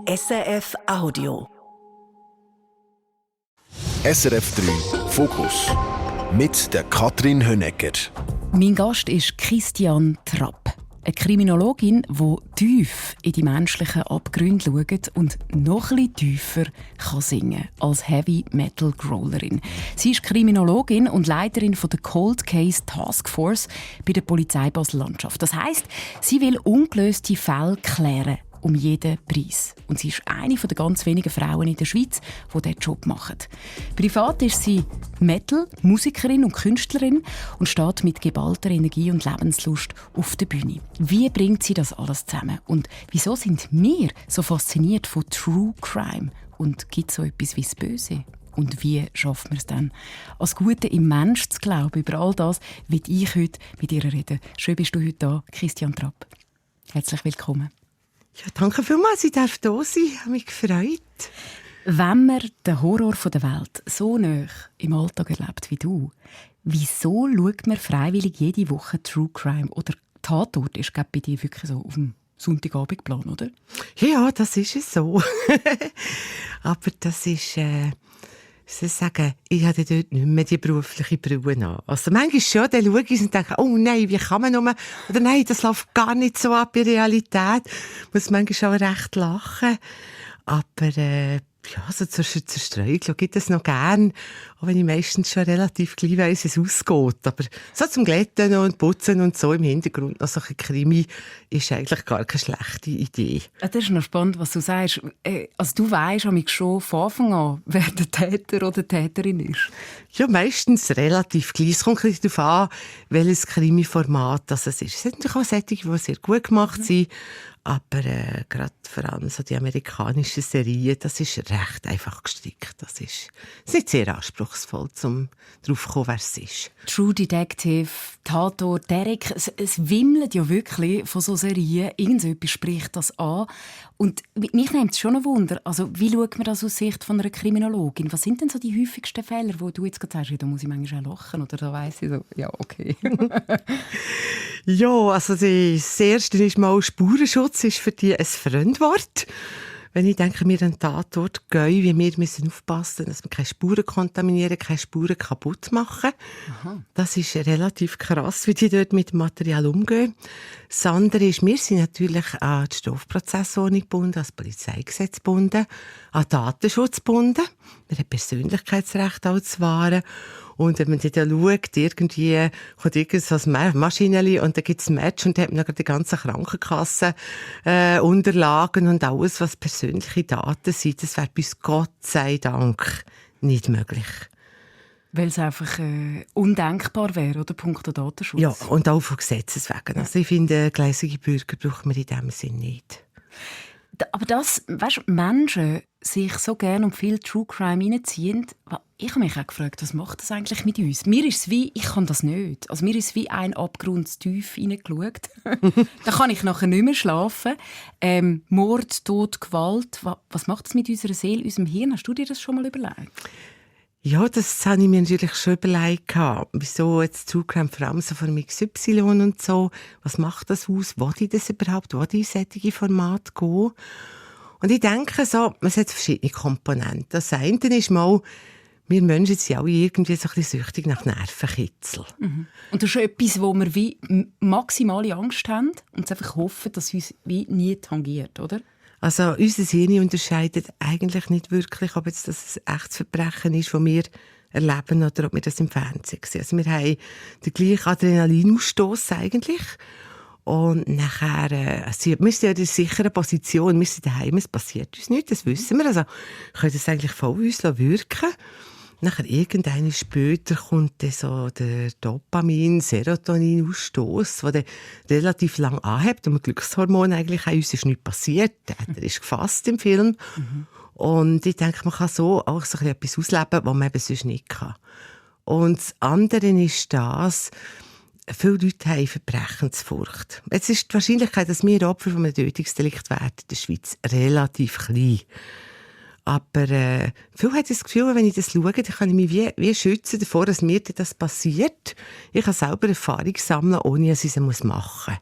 SRF Audio. SRF 3 Fokus mit der Katrin Hönecker. Mein Gast ist Christiane Trapp, eine Kriminologin, die tief in die menschlichen Abgründe schaut und noch ein bisschen tiefer kann singen als Heavy-Metal-Growlerin. Sie ist Kriminologin und Leiterin der Cold Case Task Force bei der Polizei Basel-Landschaft. Das heisst, sie will ungelöste Fälle klären, um jeden Preis. Und sie ist eine der ganz wenigen Frauen in der Schweiz, die diesen Job machen. Privat ist sie Metal-Musikerin und Künstlerin und steht mit geballter Energie und Lebenslust auf der Bühne. Wie bringt sie das alles zusammen? Und wieso sind wir so fasziniert von True Crime? Und gibt es so etwas wie das Böse? Und wie schafft man es dann, als Gute im Mensch zu glauben? Über all das will ich heute mit ihr reden. Schön bist du heute da, Christiane Trapp. Herzlich willkommen. Ja, danke vielmals, ich darf da sein. Ich habe mich gefreut. Wenn man den Horror der Welt so nah im Alltag erlebt wie du, wieso schaut man freiwillig jede Woche True Crime? Oder Tatort ist bei dir wirklich so auf dem Sonntagabendplan, oder? Ja, das ist es so. Aber das ist... ich habe dort nicht mehr die berufliche Brille an. Also manchmal schon, dann schaue ich und denke, oh nein, wie kann man nur... Oder nein, das läuft gar nicht so ab in Realität. Ich muss manchmal auch recht lachen. Aber so zur Zerstreuung gibt es noch gern. Auch wenn ich meistens schon relativ gleich weiss, wie es ausgeht. Aber so zum Glätten und Putzen und so im Hintergrund noch so ein Krimi ist eigentlich gar keine schlechte Idee. Das ist noch spannend, was du sagst. Also du weisst schon von Anfang an, wer der Täter oder die Täterin ist. Ja, meistens relativ gleich. Es kommt ein bisschen darauf an, welches Krimi-Format das ist. Es sind natürlich auch solche, die sehr gut gemacht sind. Aber gerade vor allem so die amerikanischen Serien, das ist recht einfach gestrickt. Das ist nicht sehr anspruchsvoll, um darauf zu kommen, wer es ist. True Detective, Tatort, Derek, es wimmelt ja wirklich von so Serien. Irgendetwas spricht das an. Und mich nimmt es schon ein Wunder. Also, wie schaut man das aus Sicht von einer Kriminologin? Was sind denn so die häufigsten Fehler, wo du jetzt gerade sagst, da muss ich manchmal auch lachen? Oder da weiss ich so, ja, okay. Ja, also das erste ist mal Spurenschutz ist für die ein Fremdwort. Wenn ich denke, wir an den Tatort gehen, wie wir müssen aufpassen, dass wir keine Spuren kontaminieren, keine Spuren kaputt machen. Aha. Das ist relativ krass, wie die dort mit dem Material umgehen. Das andere ist, wir sind natürlich an die Strafprozessordnung gebunden, an das Polizeigesetz gebunden, an Datenschutz gebunden. Wir haben Persönlichkeitsrecht auch zu wahren. Und wenn man dann schaut, irgendwie kommt irgendein Maschinenli und dann gibt es ein Match und dann hat man noch die ganzen Krankenkassen, Unterlagen und alles, was persönliche Daten sind. Das wäre bei uns Gott sei Dank nicht möglich. Weil es einfach undenkbar wäre, oder? Punkto Datenschutz. Ja, und auch von Gesetzes wegen. Also ich finde, gleisige Bürger braucht man in diesem Sinn nicht. Aber das, weißt du, Menschen sich so gerne und viel True Crime reinziehen, ich habe mich auch gefragt, was macht das eigentlich mit uns? Mir ist es wie, ich kann das nicht. Also mir ist es wie ein Abgrund zu tief reingeschaut. Da kann ich nachher nicht mehr schlafen. Mord, Tod, Gewalt, was macht das mit unserer Seele, unserem Hirn? Hast du dir das schon mal überlegt? Ja, das habe ich mir natürlich schon überlegt. Wieso jetzt True Crime, vor allem so von XY und so. Was macht das aus? Will ich das überhaupt? Will ich in solche Formate gehen? Und ich denke so, es hat verschiedene Komponenten. Das eine ist mal, wir Menschen sind alle irgendwie so ein bisschen süchtig nach Nervenkitzel. Mhm. Und das ist etwas, wo wir wie maximale Angst haben und einfach hoffen, dass es uns wie nie tangiert, oder? Also unser Hirn unterscheidet eigentlich nicht wirklich, ob jetzt das ein echtes Verbrechen ist, das wir erleben oder ob wir das im Fernsehen sehen. Also wir haben den gleichen Adrenalinausstoss eigentlich. Und nachher, wir sind ja in einer sicheren Position, wir sind daheim, es passiert uns nichts, das wissen wir. Also können das eigentlich voll uns wirken. Nachher irgendwann später kommt dann so der Dopamin-Serotonin-Ausstoss, der dann relativ lang anhebt und mit Glückshormonen eigentlich an uns ist nichts passiert. Der ist gefasst im Film. Mhm. Und ich denke, man kann so auch so etwas ausleben, was man eben sonst nicht kann. Und das andere ist das, viele Leute haben Verbrechensfurcht. Jetzt ist die Wahrscheinlichkeit, dass wir Opfer von einem Tötungsdelikt werden, in der Schweiz relativ klein. Aber viele haben das Gefühl, wenn ich das schaue, dann kann ich mich wie schützen davor, dass mir das passiert. Ich kann selber Erfahrung sammeln, ohne dass ich es machen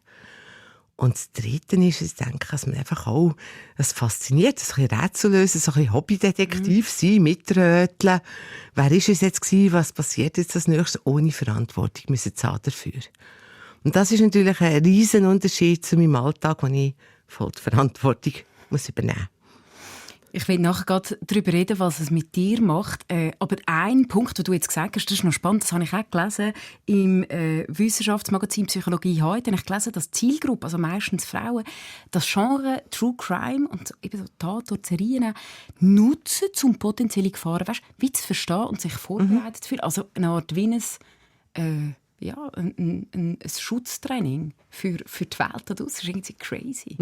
muss. Und das Dritte ist, ich denke, dass man einfach auch, es fasziniert, ein bisschen Rätsel lösen, so ein bisschen Hobbydetektiv sein, mitröteln. Wer ist es jetzt gewesen? Was passiert jetzt als nächstes? Ohne Verantwortung müssen zahlen dafür. Und das ist natürlich ein riesen Unterschied zu meinem Alltag, wo ich voll die Verantwortung muss übernehmen muss. Ich will nachher gerade darüber reden, was es mit dir macht. Aber ein Punkt, den du jetzt gesagt hast, das ist noch spannend, das habe ich auch gelesen im Wissenschaftsmagazin Psychologie heute. Da habe ich gelesen, dass die Zielgruppe, also meistens Frauen, das Genre True Crime und eben so Tatort-Serien nutzen, um potenzielle Gefahren, wie zu verstehen und sich vorbereitet zu fühlen. Also eine Art wie ein Schutztraining für die Welt. Das ist irgendwie crazy.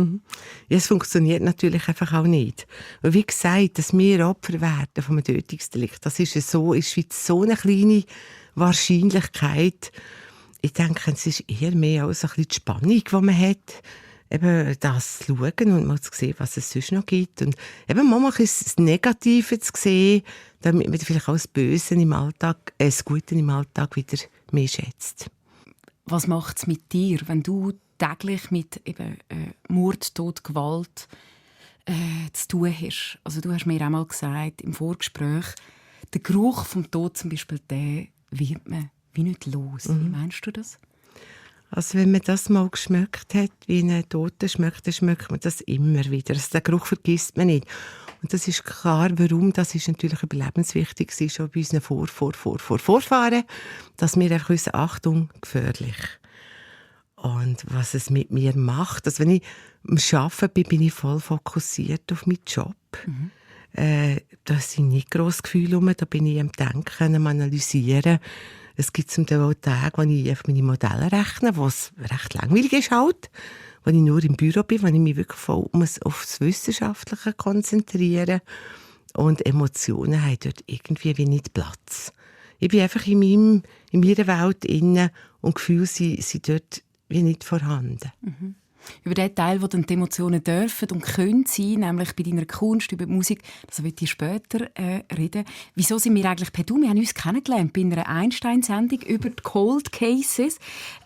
Ja, es funktioniert natürlich einfach auch nicht. Und wie gesagt, dass wir Opfer werden von einem Tötungsdelikt, das ist so in der Schweiz so eine kleine Wahrscheinlichkeit. Ich denke, es ist eher mehr als ein bisschen die Spannung, die man hat. Eben das zu schauen und mal zu sehen, was es sonst noch gibt. Und eben manchmal ist das Negative zu sehen, damit man vielleicht auch das Böse im Alltag, das Gute im Alltag wieder mehr schätzt. Was macht es mit dir, wenn du täglich mit eben, Mord, Tod, Gewalt zu tun hast? Also du hast mir einmal gesagt, im Vorgespräch, der Geruch vom Tod zum Beispiel, den wird man wie nicht los. Wie meinst du das? Also wenn man das mal geschmeckt hat, wie ein Toter schmeckt, dann schmeckt man das immer wieder. Also den Geruch vergisst man nicht. Und das ist klar, warum. Das ist natürlich überlebenswichtig, schon bei unseren Vorfahren, dass wir einfach wissen, Achtung, gefährlich. Und was es mit mir macht, also wenn ich am Arbeiten bin, bin ich voll fokussiert auf meinen Job. Da sind nicht grosse Gefühle rum, da bin ich am Denken, am Analysieren. Es gibt zum Teil auch Tage, wo ich auf meine Modelle rechne, was recht langweilig ist halt, wo ich nur im Büro bin, wo ich mich wirklich voll auf das Wissenschaftliche konzentrieren muss. Und Emotionen haben dort irgendwie wie nicht Platz. Ich bin einfach in meiner Welt inne und Gefühle sind dort wie nicht vorhanden. Über den Teil, wo dann die Emotionen dürfen und können sein, nämlich bei deiner Kunst, über die Musik, das will ich später reden. Wieso sind wir eigentlich per Du? Wir haben uns kennengelernt bei einer Einstein-Sendung über die Cold Cases.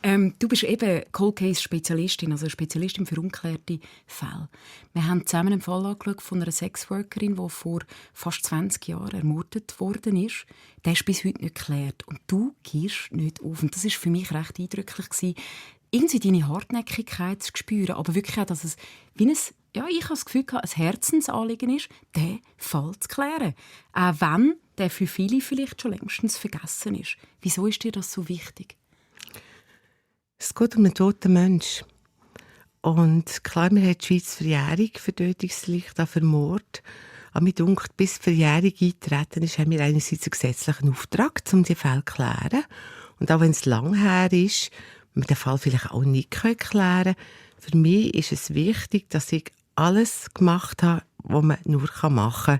Du bist eben Cold Case-Spezialistin, also Spezialistin für ungeklärte Fälle. Wir haben zusammen einen Fall angeschaut von einer Sexworkerin, die vor fast 20 Jahren ermordet worden ist. Der ist bis heute nicht geklärt. Und du gehst nicht auf. Und das war für mich recht eindrücklich gewesen, irgendwie deine Hartnäckigkeit zu spüren, aber wirklich auch, dass es wie ich habe das Gefühl, ein Herzensanliegen ist, den Fall zu klären. Auch wenn der für viele vielleicht schon längstens vergessen ist. Wieso ist dir das so wichtig? Es geht um einen toten Menschen. Und klar, wir haben die Schweiz Verjährung für Tötungsdelikte, für Mord. Aber mir dunkt, bis die Verjährung eingetreten ist, haben wir einerseits einen gesetzlichen Auftrag, um die Fälle zu klären. Und auch wenn es lang her ist, man den Fall vielleicht auch nicht klären kann. Für mich ist es wichtig, dass ich alles gemacht habe, was man nur machen kann,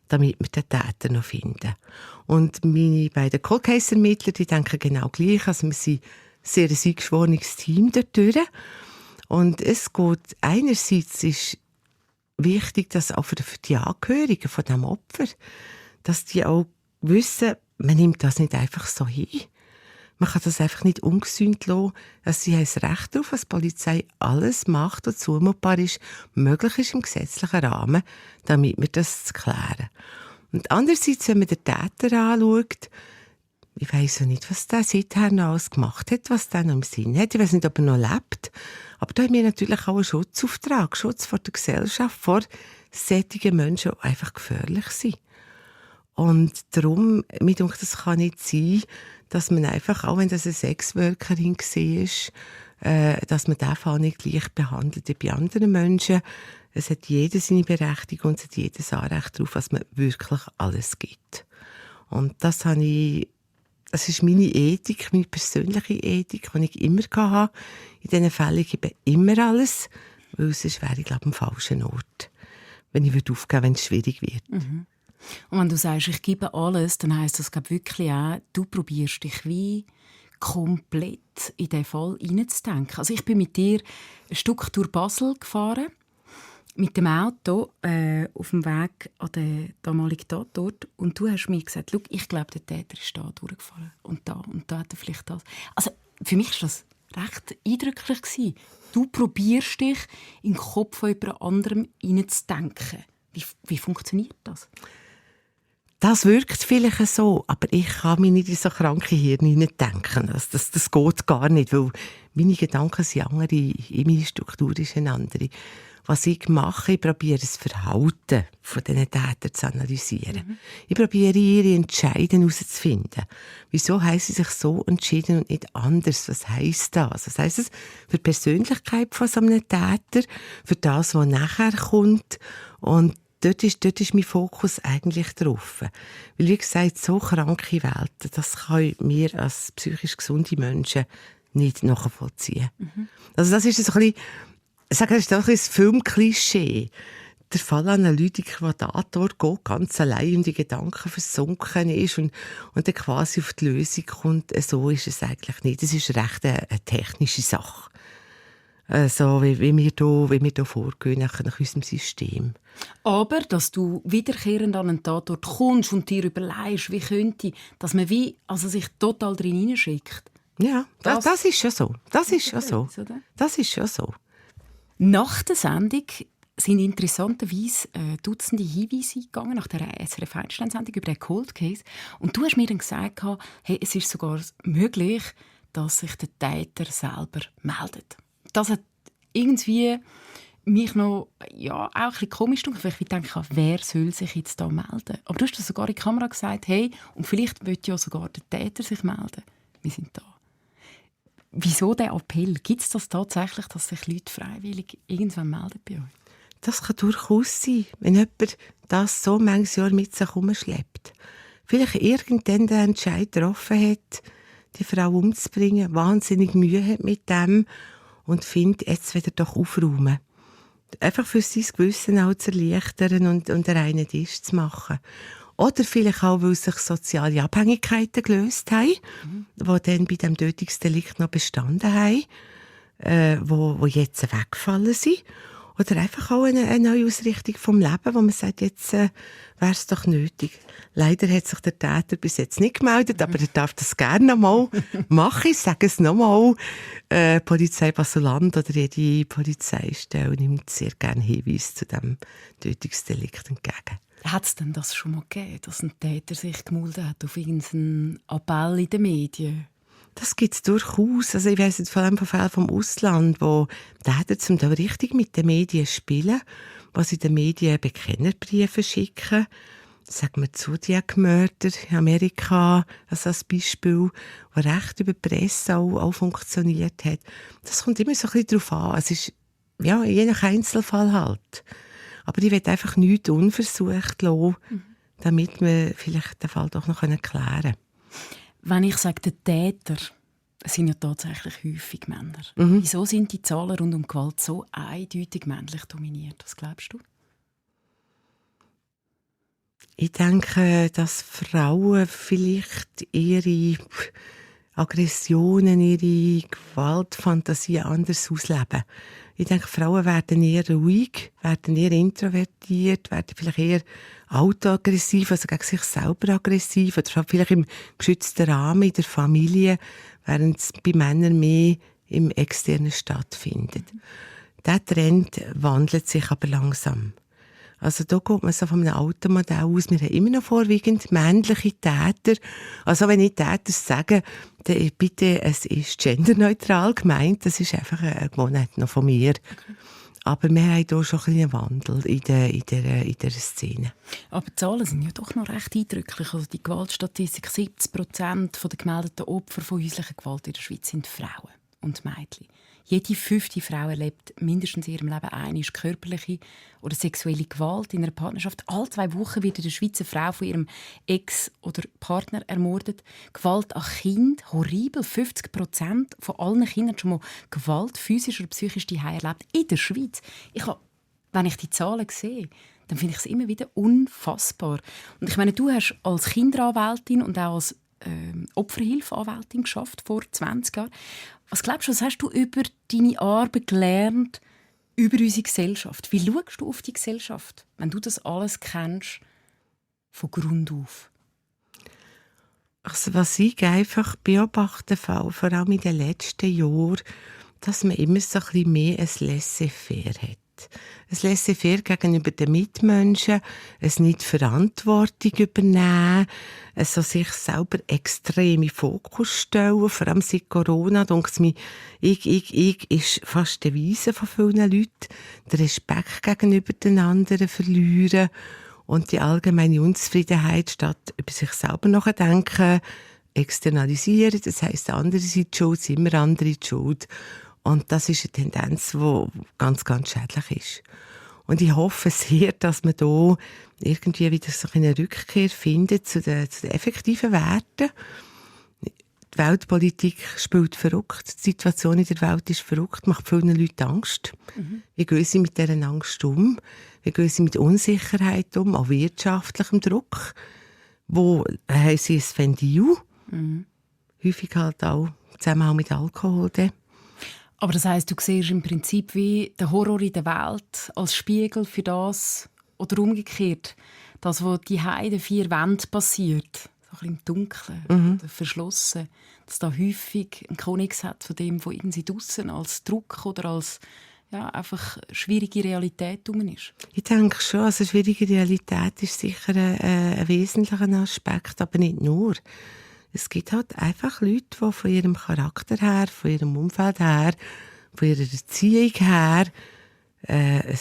damit wir den Täter noch finden. Und meine beiden Cold Case-Ermittler, die denken genau gleich. Also wir sind ein sehr eingeschworenes Team dort durch. Und es geht, einerseits ist wichtig, dass auch für die Angehörigen von dem Opfer, dass die auch wissen, man nimmt das nicht einfach so hin. Man kann das einfach nicht ungesühnt lassen. Also sie haben das Recht darauf, dass die Polizei alles macht, was zumutbar ist, möglich ist im gesetzlichen Rahmen, damit wir das klären. Und andererseits, wenn man den Täter anschaut, ich weiss ja nicht, was der seither noch alles gemacht hat, was der noch im Sinn hat. Ich weiss nicht, ob er noch lebt. Aber da haben wir natürlich auch einen Schutzauftrag, Schutz vor der Gesellschaft, vor solchen Menschen, die einfach gefährlich sind. Und darum, mir denke, das kann nicht sein, dass man einfach, auch wenn das eine Sexworkerin war, dass man den Fall nicht gleich behandelt wie bei anderen Menschen. Es hat jeder seine Berechtigung und es hat jedes Anrecht darauf, dass man wirklich alles gibt. Und das ist meine Ethik, meine persönliche Ethik, die ich immer hatte. In diesen Fällen ich gebe immer alles, weil sonst wäre ich, glaube ich, am falschen Ort, wenn ich aufgeben würde, wenn es schwierig wird. Mhm. Und wenn du sagst, ich gebe alles, dann heisst das wirklich auch, du probierst dich wie komplett in diesen Fall hineinzudenken. Also ich bin mit dir ein Stück durch Basel gefahren, mit dem Auto auf dem Weg an den damaligen Tatort. Und du hast mir gesagt, schau, ich glaube, der Täter ist da durchgefallen. Und da hat er vielleicht das. Also für mich ist das recht eindrücklich gewesen. Du probierst dich in den Kopf von jemand anderem hineinzudenken. Wie funktioniert das? Das wirkt vielleicht so, aber ich kann mich nicht in so kranke Hirne hineindenken. Das geht gar nicht, weil meine Gedanken sind andere, meine Struktur ist eine andere. Was ich mache, ich probiere das Verhalten von diesen Tätern zu analysieren. Ich probiere ihre Entscheidungen herauszufinden. Wieso haben sie sich so entschieden und nicht anders? Was heisst das? Was heisst das für die Persönlichkeit von so einem Täter, für das, was nachher kommt? Und dort ist mein Fokus eigentlich drauf. Weil, wie gesagt, so kranke Welten, das können wir als psychisch gesunde Menschen nicht nachvollziehen. Also das ist so ein bisschen, ich sage, das ist doch ein Filmklischee. Der Fallanalytiker, der da dort geht, ganz allein in die Gedanken versunken ist und dann quasi auf die Lösung kommt, so ist es eigentlich nicht. Es ist recht eine technische Sache. So wie wir hier vorgehen nach unserem System. Aber, dass du wiederkehrend an einen Tatort kommst und dir überlegst, wie könnte, dass man sich total drin hineinschickt. Ja, das ist schon so. Das ist schon so. Das ist schon so. Nach der Sendung sind interessanterweise Dutzende Hinweise eingegangen nach der SRF Einstein-Sendung über den Cold Case. Und du hast mir dann gesagt, hey, es ist sogar möglich, dass sich der Täter selber meldet. Das hat irgendwie mich noch auch ein bisschen komisch gedacht, weil ich denke, wer soll sich jetzt da melden? Aber du hast das sogar in die Kamera gesagt, hey, und vielleicht will ja sogar der Täter sich melden. Wir sind da. Wieso der Appell? Gibt es das tatsächlich, dass sich Leute freiwillig irgendwann melden bei euch? Das kann durchaus sein, wenn jemand das so manches Jahr mit sich herumschleppt. Vielleicht irgendwann den Entscheid getroffen hat, die Frau umzubringen, wahnsinnig Mühe hat mit dem und findet, jetzt will er doch aufräumen. Einfach für sein Gewissen auch zu erleichtern und einen reinen Tisch zu machen. Oder vielleicht auch, weil sich soziale Abhängigkeiten gelöst haben, die dann bei diesem Tötungsdelikt noch bestanden haben, wo jetzt weggefallen sind. Oder einfach auch eine neue Ausrichtung vom Leben, wo man sagt, jetzt wäre es doch nötig. Leider hat sich der Täter bis jetzt nicht gemeldet, aber er darf das gerne noch mal machen. Ich sage es noch mal. Polizei Basel-Land oder jede Polizeistelle nimmt sehr gerne Hinweise zu diesem Tötungsdelikt entgegen. Hat es denn das schon mal gegeben, dass ein Täter sich gemeldet hat auf irgendeinen Appell in den Medien? Das gibt es durchaus. Also ich weiss jetzt vor allem von Fällen vom Ausland, wo Täter zum Teil richtig mit den Medien spielen, was in den Medien Bekennerbriefe schicken. Sagen wir Zodiac-Mörder in Amerika, also als Beispiel, das recht über die Presse auch funktioniert hat. Das kommt immer so ein bisschen darauf an. Es ist ja, je nach Einzelfall halt. Aber ich will einfach nichts unversucht lassen, damit wir vielleicht den Fall doch noch klären können. Wenn ich sage, der Täter, es sind ja tatsächlich häufig Männer. Wieso sind die Zahlen rund um Gewalt so eindeutig männlich dominiert? Was glaubst du? Ich denke, dass Frauen vielleicht ihre Aggressionen, ihre Gewaltfantasien anders ausleben. Ich denke, Frauen werden eher ruhig, werden eher introvertiert, werden vielleicht eher autoaggressiv, also gegen sich selber aggressiv oder vielleicht im geschützten Rahmen in der Familie, während es bei Männern mehr im Externen stattfindet. Dieser Trend wandelt sich aber langsam. Also da geht man so von einem alten Modell aus. Wir haben immer noch vorwiegend männliche Täter. Also wenn ich Täter sage, dann bitte, es ist genderneutral gemeint. Das ist einfach eine Gewohnheit noch von mir. Okay. Aber wir haben hier schon einen Wandel in der Szene. Aber die Zahlen sind ja doch noch recht eindrücklich. Also die Gewaltstatistik, 70% der gemeldeten Opfer von häuslicher Gewalt in der Schweiz sind Frauen und Mädchen. Jede 5. Frau erlebt mindestens in ihrem Leben einmal körperliche oder sexuelle Gewalt in einer Partnerschaft. Alle 2 Wochen wird in der Schweiz eine Frau von ihrem Ex oder Partner ermordet. Gewalt an Kind, horribel. 50% von allen Kindern schon mal Gewalt, physisch oder psychisch daheim erlebt in der Schweiz. Wenn ich die Zahlen sehe, dann finde ich es immer wieder unfassbar. Und ich meine, du hast als Kinderanwältin und auch als Opferhilfeanwältin geschafft vor 20 Jahren. Was glaubst du, was hast du über deine Arbeit gelernt, über unsere Gesellschaft? Wie schaust du auf die Gesellschaft, wenn du das alles kennst, von Grund auf? Also was ich einfach beobachte, vor allem in den letzten Jahren, dass man immer so ein bisschen mehr ein Laissez-faire hat. Ein Laissez-faire gegenüber den Mitmenschen, es nicht Verantwortung übernehmen, also sich selber extrem in den Fokus stellen, vor allem seit Corona, denke ich mir, ich ist fast die Devise von vielen Leuten, den Respekt gegenüber den anderen verlieren und die allgemeine Unzufriedenheit, statt über sich selber nachdenken, externalisieren, das heisst, andere sind die Schuld, sind immer andere die Schuld. Und das ist eine Tendenz, die ganz, ganz schädlich ist. Und ich hoffe sehr, dass man da irgendwie wieder so eine Rückkehr findet zu den effektiven Werten. Die Weltpolitik spielt verrückt. Die Situation in der Welt ist verrückt, macht vielen Leuten Angst. Wie gehen sie mit dieser Angst um? Wie gehen sie mit Unsicherheit um, auch wirtschaftlichem Druck? Wo haben sie ein Ventil? Häufig halt auch zusammen mit Alkohol. Aber das heisst, du siehst im Prinzip wie den Horror in der Welt als Spiegel für das, oder umgekehrt, das, was die den 4 Wänden passiert, so ein bisschen im Dunkeln, oder verschlossen, dass da häufig ein Konix hat von dem, was irgendwie draussen als Druck oder als einfach schwierige Realität herum ist. Ich denke schon, also schwierige Realität ist sicher ein wesentlicher Aspekt, aber nicht nur. Es gibt halt einfach Leute, die von ihrem Charakter her, von ihrem Umfeld her, von ihrer Erziehung her ein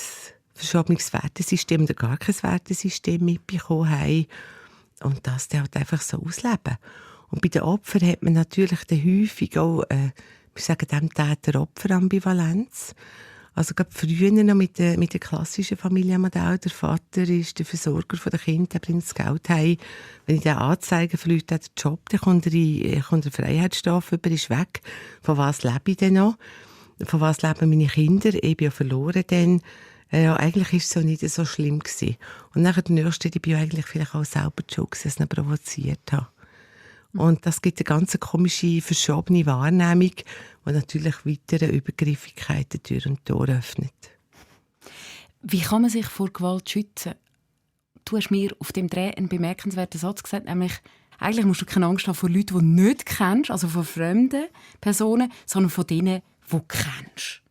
verschobenes Wertesystem oder gar kein Wertesystem mitbekommen haben und das dann halt einfach so ausleben. Und bei den Opfern hat man natürlich dann häufig auch, wir sagen dem Täter-Opfer-Ambivalenz. Also gerade früher noch mit dem klassischen Familienmodell. Der Vater ist der Versorger der Kinder, der bringt das Geld heim. Wenn ich den Anzeigen verliert den Job, dann kommt er Freiheitsstrafe über, ist weg. Von was lebe ich denn noch? Von was leben meine Kinder? Ich bin ja verloren dann. Ja, eigentlich war es so nicht so schlimm gewesen. Und nachher der Nächste, ich bin ja eigentlich vielleicht auch selber die Schuld, dass ich ihn provoziert habe. Und das gibt eine ganz komische, verschobene Wahrnehmung, die natürlich weitere Übergriffigkeiten Tür und Tor öffnet. Wie kann man sich vor Gewalt schützen? Du hast mir auf dem Dreh einen bemerkenswerten Satz gesagt, nämlich, eigentlich musst du keine Angst haben vor Leuten, die du nicht kennst, also von fremden Personen, sondern von denen, die du kennst.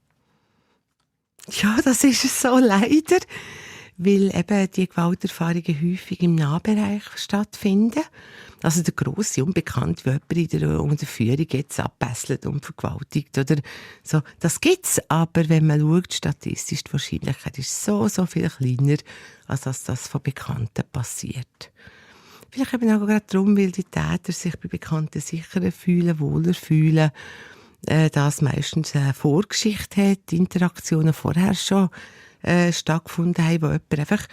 Ja, das ist es so leider, weil eben die Gewalterfahrungen häufig im Nahbereich stattfinden. Also der grosse Unbekannte, wie jemand in der Unterführung jetzt abbesselt und vergewaltigt oder so. Das gibt's, aber wenn man schaut, statistisch die Wahrscheinlichkeit ist so viel kleiner, als dass das von Bekannten passiert. Vielleicht eben auch gerade darum, weil die Täter sich bei Bekannten sicherer fühlen, wohler fühlen, das meistens eine Vorgeschichte hat, Interaktionen vorher schon stattgefunden haben, wo jemand einfach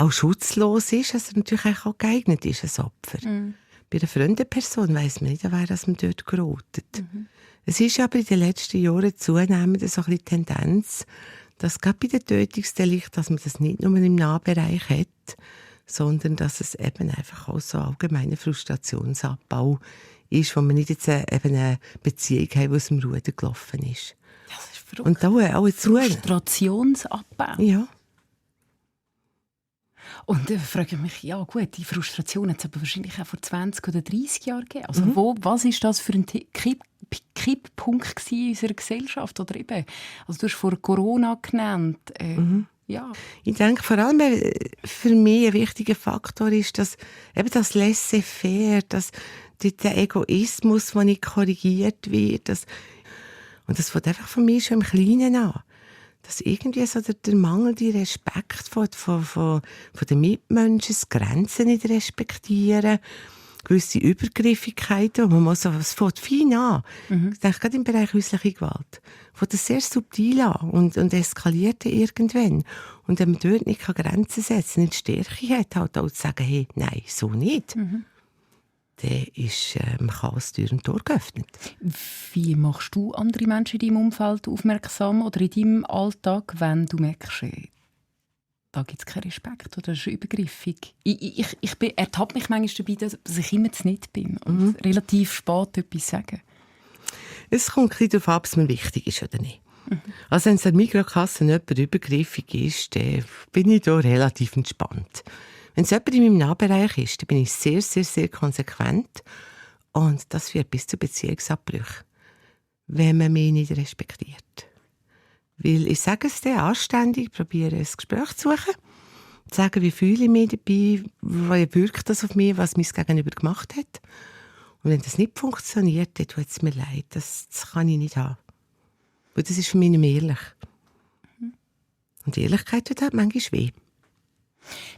auch schutzlos ist, also natürlich auch geeignet ist als Opfer. Bei einer fremden Person weiss man nicht, wer das man dort gerotet. Es ist aber in den letzten Jahren zunehmend so ein bisschen Tendenz, dass gerade bei den Tötungsdelikten, dass man das nicht nur im Nahbereich hat, sondern dass es eben einfach auch so allgemeiner Frustrationsabbau ist, wo man nicht jetzt eben eine Beziehung hat, die aus dem Ruder gelaufen ist. Das ist verrückt. Und da auch Frustrationsabbau. Ja. Und ich frage mich, ja gut, die Frustration hat es aber wahrscheinlich auch vor 20 oder 30 Jahren gegeben. Also was ist das für ein Kipppunkt in unserer Gesellschaft? Oder eben, also du hast vor Corona genannt. Ja. Ich denke, vor allem für mich ein wichtiger Faktor ist, dass eben das Laissez-faire, der Egoismus, der nicht korrigiert wird. Und das fängt einfach von mir schon im Kleinen an. Dass irgendwie so der mangelnde Respekt von den Mitmenschen, das Grenzen nicht respektieren, gewisse Übergriffigkeiten, wo man so, es fängt fein an. Ich denke, gerade im Bereich häusliche Gewalt. Fängt das sehr subtil an und eskaliert irgendwann. Und wenn man dort nicht Grenzen setzen kann, nicht die Stärke hat, halt auch zu sagen, hey, nein, so nicht. Dann ist Chaos Tür und Tor geöffnet. Wie machst du andere Menschen in deinem Umfeld aufmerksam oder in deinem Alltag, wenn du merkst, da gibt es keinen Respekt oder das ist übergriffig? Ich ertappe mich manchmal dabei, dass ich immer zu nett bin und relativ spät etwas sage. Es kommt ein bisschen darauf ab, ob es mir wichtig ist oder nicht. Also wenn es an der Mikrokasse jemand übergriffig ist, dann bin ich da relativ entspannt. Wenn es jemand in meinem Nahbereich ist, dann bin ich sehr, sehr, sehr konsequent. Und das führt bis zu Beziehungsabbrüchen, wenn man mich nicht respektiert. Weil ich sage es dir anständig, probiere ein Gespräch zu suchen, zu sagen, wie fühle ich mich dabei, wie wirkt das auf mich, was mein Gegenüber gemacht hat. Und wenn das nicht funktioniert, dann tut es mir leid. Das kann ich nicht haben. Weil das ist für mich nicht mehr ehrlich. Und Ehrlichkeit tut halt manchmal weh.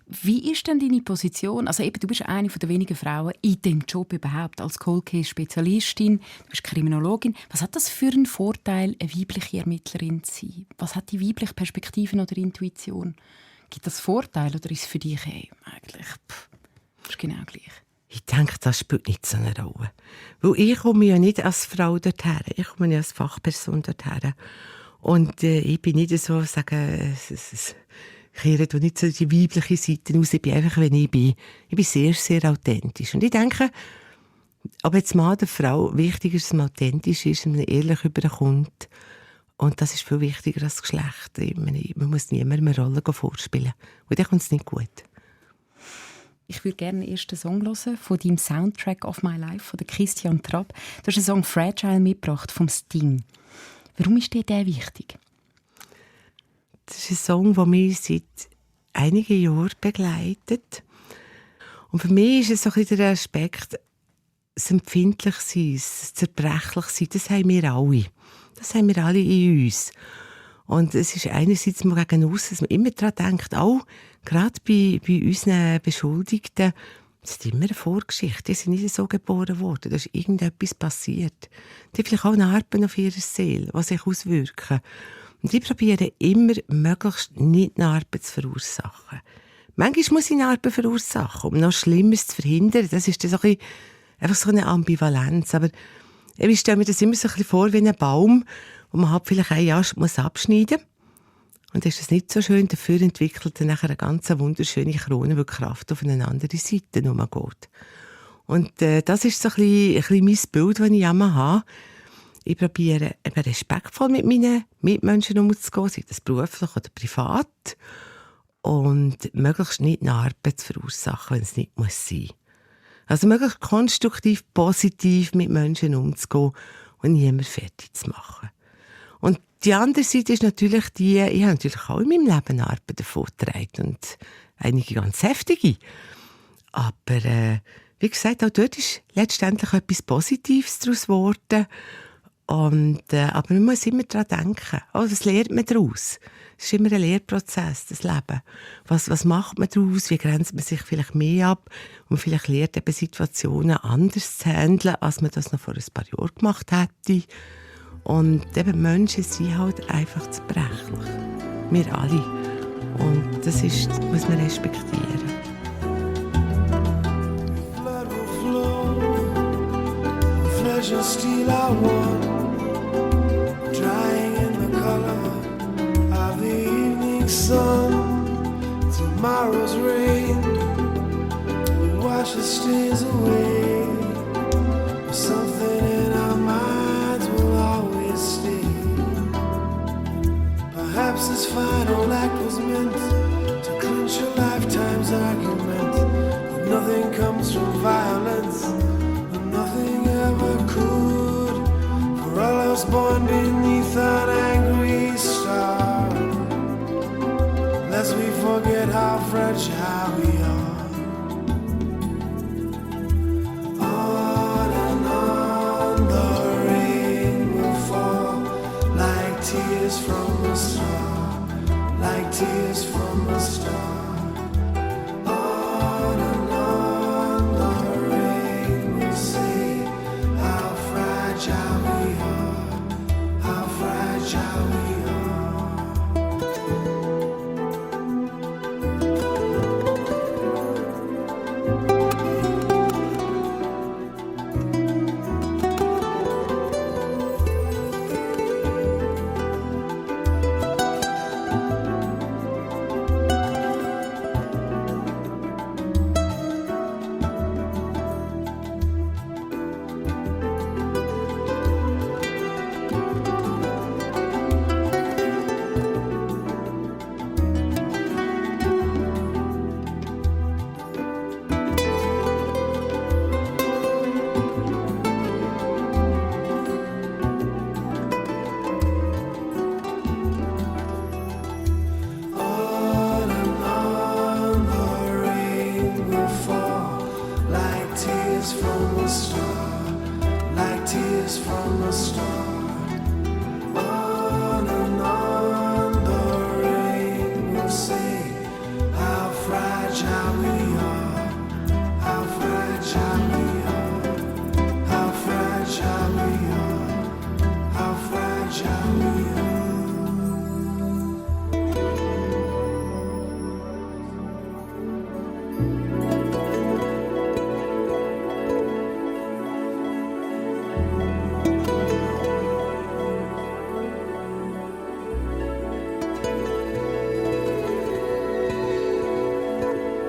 Wie ist denn deine Position? Also eben, du bist eine der wenigen Frauen in diesem Job überhaupt, als Cold Case-Spezialistin. Du bist Kriminologin. Was hat das für einen Vorteil, eine weibliche Ermittlerin zu sein? Was hat die weibliche Perspektive oder Intuition? Gibt das Vorteile oder ist es für dich eigentlich ist genau gleich? Ich denke, das spielt nicht so eine Rolle. Weil ich komme ja nicht als Frau dorthin. Ich komme ja als Fachperson dorthin. Und ich bin nicht so, sagen, ich kehre nicht so die weibliche Seite aus. Ich bin einfach, wenn ich bin. Ich bin sehr, sehr authentisch. Und ich denke, ob jetzt Mann oder Frau, wichtiger ist, dass man authentisch ist, dass man ehrlich überkommt. Und das ist viel wichtiger als das Geschlecht. Man muss niemandem eine Rolle vorspielen. Und dann kommt es nicht gut. Ich würde gerne den ersten Song hören von deinem Soundtrack of My Life, von Christian Trapp. Du hast den Song «Fragile» mitgebracht vom Sting. Warum ist dir der wichtig? Das ist ein Song, der mich seit einigen Jahren begleitet. Und für mich ist es so ein bisschen der Aspekt, das Empfindlichsein, das Zerbrechlichsein, das haben wir alle. Das haben wir alle in uns. Und es ist einerseits mal gegen aussen, dass man immer daran denkt, auch gerade bei unseren Beschuldigten, das ist immer eine Vorgeschichte. Die sind nicht so geboren worden. Da ist irgendetwas passiert. Die haben vielleicht auch Narben auf ihrer Seele, die sich auswirken. Und die probieren immer, möglichst nicht Narben zu verursachen. Manchmal muss ich Narben verursachen, um noch Schlimmeres zu verhindern. Das ist dann so ein bisschen, einfach so eine Ambivalenz. Aber ich stelle mir das immer so ein bisschen vor wie ein Baum, wo man halt vielleicht einen Ast abschneiden muss. Und ist das nicht so schön, dafür entwickelt dann nachher eine ganz wunderschöne Krone, weil die Kraft auf eine andere Seite geht. Und das ist so ein bisschen mein Bild, das ich immer habe. Ich probiere eben respektvoll mit meinen Mitmenschen umzugehen, sei das beruflich oder privat. Und möglichst nicht Narben zu verursachen, wenn es nicht sein muss. Also möglichst konstruktiv, positiv mit Menschen umzugehen und niemand fertig zu machen. Und die andere Seite ist natürlich die, ich habe natürlich auch in meinem Leben Arbeit davon getragen und einige ganz heftige. Aber wie gesagt, auch dort ist letztendlich etwas Positives daraus geworden. Aber man muss immer daran denken. Oh, was lernt man daraus? Es ist immer ein Lehrprozess, das Leben. Was macht man daraus? Wie grenzt man sich vielleicht mehr ab? Und vielleicht lernt eben Situationen anders zu handeln, als man das noch vor ein paar Jahren gemacht hätte. Und eben Menschen sind halt einfach zerbrechlich. Wir alle. Und das muss man respektieren. Blood will flow, flesh and steel are one, drying in the color of the evening sun. Tomorrow's rain will wash the stains away. Something in our minds will always stay. Perhaps this final act was meant to clinch a lifetime's argument. But nothing comes from violence, and nothing ever could. For all of us born beneath an angry star, lest we forget how fragile we are. From a star, like tears from a star. On and on the rain will say how fragile we are, how fragile we are.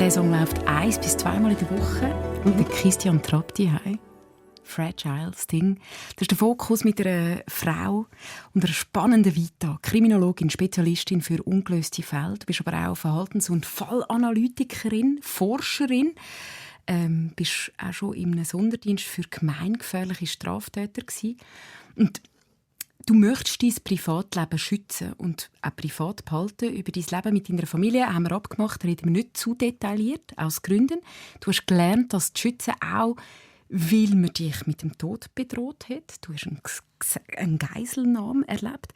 Der Song läuft 1 bis 2 Mal in der Woche. Der Christian Trapp daheim. Fragile Sting. Das ist der Fokus mit einer Frau und einer spannenden Vita. Kriminologin, Spezialistin für ungelöste Fälle. Du bist aber auch Verhaltens- und Fallanalytikerin, Forscherin. Bist auch schon in einem Sonderdienst für gemeingefährliche Straftäter gewesen. Und du möchtest dein Privatleben schützen und auch privat behalten. Über dein Leben mit deiner Familie haben wir abgemacht, reden wir nicht zu detailliert, aus Gründen. Du hast gelernt, das zu schützen, auch weil man dich mit dem Tod bedroht hat. Du hast einen Geiselnahmen erlebt.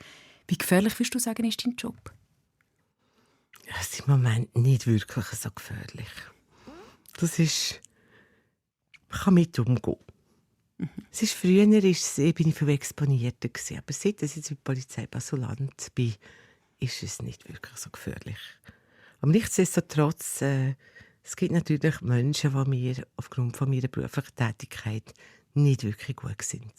Wie gefährlich, würdest du sagen, ist dein Job? Es ist im Moment nicht wirklich so gefährlich. Das ist... Man kann mit umgehen. Es ist, früher bin ich viel exponierter gewesen, aber seit ich jetzt bei der Polizei Basel-Land bin, ist es nicht wirklich so gefährlich. Aber nichtsdestotrotz, es gibt natürlich Menschen, die mir aufgrund von meiner beruflichen Tätigkeit nicht wirklich gut sind.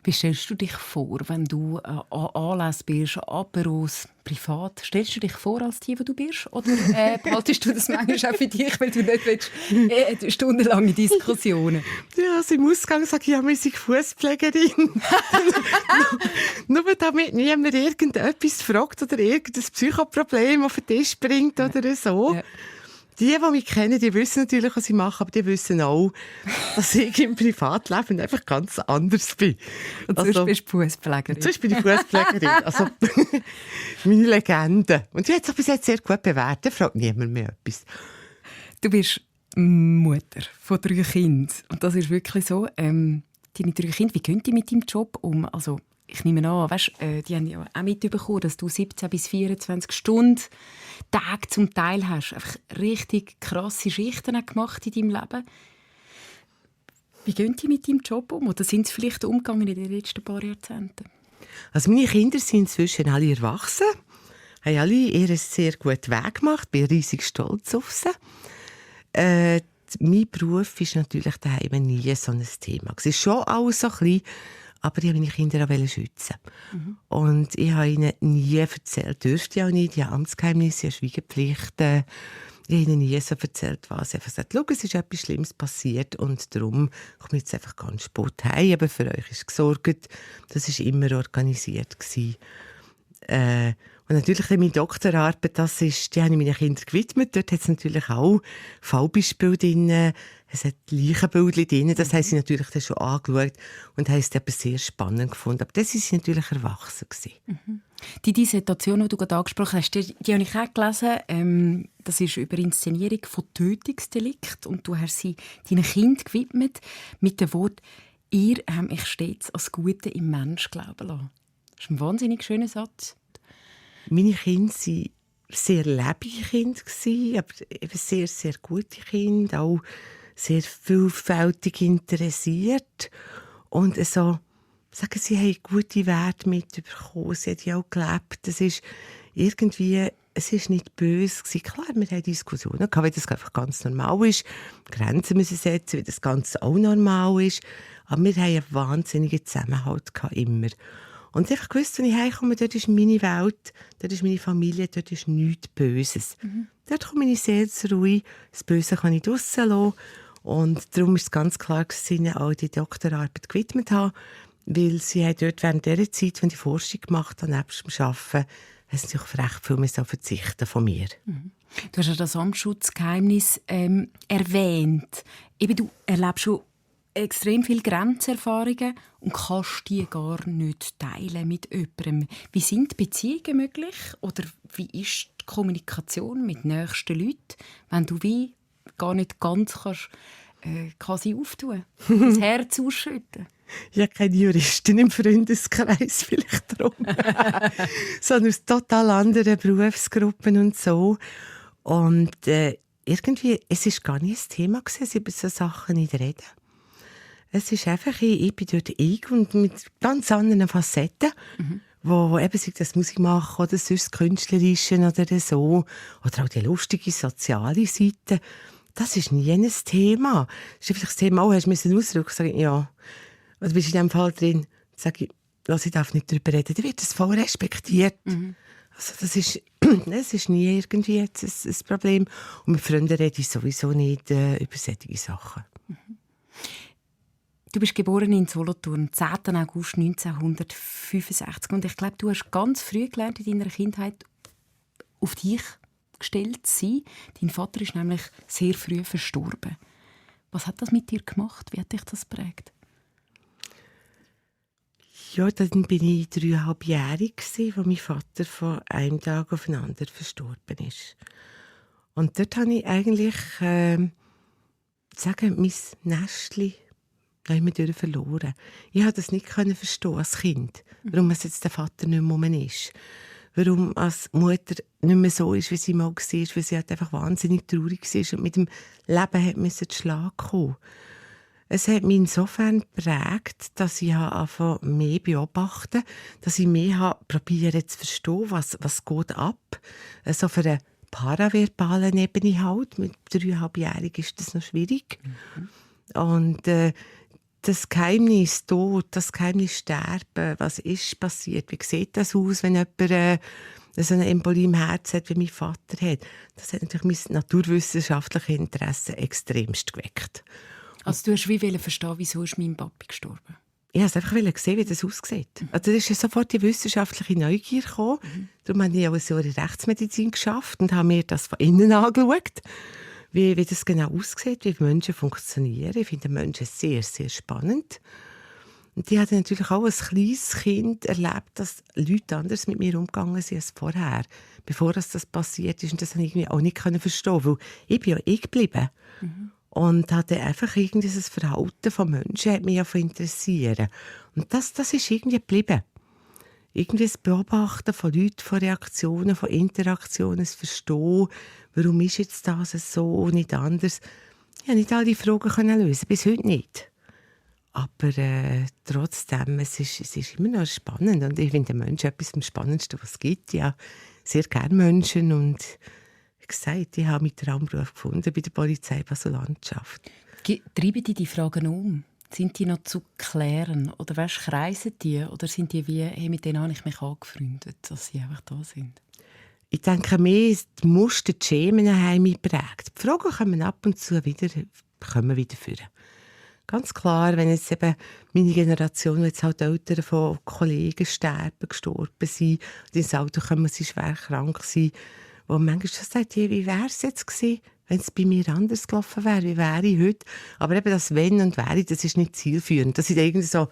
Wie stellst du dich vor, wenn du an Anlässen bist, Aperos, privat? Stellst du dich vor als die du bist? Oder behaltest du das manchmal auch für dich, weil du nicht willst, stundenlange Diskussionen? Ja, also im Ausgang sage ich, ja, wir sind Fußpflegerin. Nur damit niemand irgendetwas fragt oder irgendein Psychoproblem auf den Tisch bringt oder so. Ja. Die mich kennen, die wissen natürlich, was ich mache, aber die wissen auch, dass ich im Privatleben einfach ganz anders bin. Und sonst bist du Fußpflegerin. Sonst bin ich Fußpflegerin. Also, meine Legende. Und die hat sich bis jetzt sehr gut bewährt. Da fragt niemand mehr etwas. Du bist Mutter von 3 Kindern. Und das ist wirklich so. Deine 3 Kinder, wie gehen die mit deinem Job um? Also, ich nehme an, weißt, die haben ja auch mitbekommen, dass du 17 bis 24 Stunden Tage zum Teil hast. Einfach richtig krasse Schichten gemacht in deinem Leben. Wie gehen die mit deinem Job um? Oder sind sie vielleicht umgegangen in den letzten paar Jahrzehnten? Also meine Kinder sind inzwischen alle erwachsen, haben alle ihren sehr guten Weg gemacht, bin riesig stolz auf sie. Mein Beruf ist natürlich daheim nie so ein Thema. Es ist schon alles so klein, aber ich wollte meine Kinder auch schützen. Und ich habe ihnen nie erzählt, dürfte ich auch nicht, ja, Amtsgeheimnisse, Schweigepflichten. Ich habe ihnen nie so erzählt, was. Ich habe gesagt, schau, es ist etwas Schlimmes passiert und darum komme ich jetzt einfach ganz spät heim. Aber für euch ist gesorgt. Das war immer organisiert. Und natürlich meine Doktorarbeit, die habe ich meinen Kindern gewidmet. Dort hat es natürlich auch Fallbeispiele drin. Es hat Leichenbildchen drin. Das haben sie natürlich dann schon angeschaut und haben es aber sehr spannend gefunden. Aber das waren sie natürlich erwachsen. Die Dissertation, die du gerade angesprochen hast, die habe ich auch gelesen. Das ist über Inszenierung von Tötungsdelikten. Und du hast sie deinen Kindern gewidmet mit dem Wort «Ihr habt mich stets als Gute im Mensch glauben lassen». Das ist ein wahnsinnig schöner Satz. Meine Kinder waren sehr lebende Kinder, aber eben sehr, sehr gute Kinder, auch sehr vielfältig interessiert. Und so, sagen sie, haben gute Werte mitbekommen, sie haben die auch gelebt. Es ist irgendwie, es ist nicht böse gewesen. Klar, wir haben Diskussionen gehabt, weil das einfach ganz normal ist. Grenzen müssen setzen, weil das Ganze auch normal ist. Aber wir haben einen wahnsinnigen Zusammenhalt gehabt, immer. Und ich gewusst, wenn ich heimkomme, dort ist meine Welt, dort ist meine Familie, dort ist nichts Böses. Dort komme ich sehr zur Ruhe. Das Böse kann ich draussen lassen. Und darum ist es ganz klar, dass sie ihnen all die Doktorarbeit gewidmet haben, weil sie haben dort während dieser Zeit, wenn ich Forschung gemacht habe, nebst dem Arbeiten, haben sie auf recht viel verzichten von mir. Du hast ja das Amtsschutzgeheimnis erwähnt. Eben, du erlebst schon extrem viele Grenzerfahrungen und kannst die gar nicht teilen mit jemandem. Wie sind Beziehungen möglich? Oder wie ist die Kommunikation mit nächsten Leuten, wenn du wie gar nicht ganz kannst, quasi auftun, das Herz ausschütten? Ja, keine Juristin im Freundeskreis, vielleicht darum. Sondern aus total anderen Berufsgruppen und so. Und irgendwie, es war gar nicht das Thema, dass über solche Sachen nicht reden. Es ist einfach, ich bin dort und mit ganz anderen Facetten, wo eben sei das Musik machen oder sonst Künstlerische oder so, oder auch die lustige soziale Seite. Das ist nie ein Thema. Das ist einfach das Thema, hast du ausdrücken, sage ich, ja. Oder bist du in diesem Fall drin, sage ich, ich darf nicht darüber reden, dann wird das voll respektiert. Also es ist nie irgendwie jetzt ein Problem. Und mit Freunden rede ich sowieso nicht über solche Sachen. Du bist geboren in Solothurn, am 10. August 1965. Und ich glaube, du hast ganz früh gelernt in deiner Kindheit, auf dich gestellt zu sein. Dein Vater ist nämlich sehr früh verstorben. Was hat das mit dir gemacht? Wie hat dich das geprägt? Ja, dann bin ich 3,5-jährig, als mein Vater von einem Tag auf den anderen verstorben ist. Und dort habe ich eigentlich, mein Nestchen verloren. Ich konnte das nicht verstehen als Kind, warum es jetzt der Vater nicht mehr ist. Warum als Mutter nicht mehr so ist, wie sie mal war, weil sie halt einfach wahnsinnig traurig war und mit dem Leben musste zu Schlag kommen. Es hat mich insofern geprägt, dass ich angefangen mehr beobachten, dass ich mehr probieren zu verstehen, was geht ab. Also für eine paraverbalen Ebene halt. Mit 3,5-Jährigen ist das noch schwierig. Und das Geheimnis Tod, das Geheimnis Sterben, was ist passiert? Wie sieht das aus, wenn jemand so eine Embolie im Herz hat, wie mein Vater hat? Das hat natürlich mein naturwissenschaftliches Interesse extremst geweckt. Also du hast wie verstehen, wieso ist mein Papi gestorben? Ich wollte einfach sehen, wie das aussieht. Also da ist ja sofort die wissenschaftliche Neugier gekommen. Darum habe ich auch ein Jahr in Rechtsmedizin geschafft und habe mir das von innen angeschaut, wie das genau aussieht, wie Menschen funktionieren. Ich finde Menschen sehr, sehr spannend. Und ich habe natürlich auch als kleines Kind erlebt, dass Leute anders mit mir umgegangen sind als vorher, bevor das passiert ist. Und das konnte ich irgendwie auch nicht verstehen, weil ich bin ja geblieben. Und hatte einfach irgendwie das Verhalten von Menschen hat mich ja interessieren. Und das ist irgendwie geblieben. Irgendwie das Beobachten von Leuten, von Reaktionen, von Interaktionen, das Verstehen, warum ist jetzt das so und nicht anders. Ich konnte nicht all die Fragen lösen, bis heute nicht. Aber trotzdem, es ist immer noch spannend. Und ich finde den Menschen etwas am Spannendsten, was es gibt. Ja, sehr gerne Menschen und wie gesagt, ich habe meinen Traumberuf gefunden bei der Polizei Basel-Landschaft. Treiben dich die Fragen um? Sind die noch zu klären? Oder kreisen die? Oder sind die wie, hey, mit denen habe ich mich angefreundet, dass sie einfach da sind? Ich denke mehr, die Muster, die Schemen haben mich geprägt. Die Fragen kommen ab und zu wieder führen. Ganz klar, wenn jetzt eben meine Generation, jetzt halt Eltern von Kollegen gestorben sind, und ins Auto kommen, sie schwer krank sind, wo manchmal schon sagt, wie wäre es jetzt gewesen, wenn es bei mir anders gelaufen wäre, wie wäre ich heute? Aber eben das Wenn und Wäre, das ist nicht zielführend. Das sind irgendwie so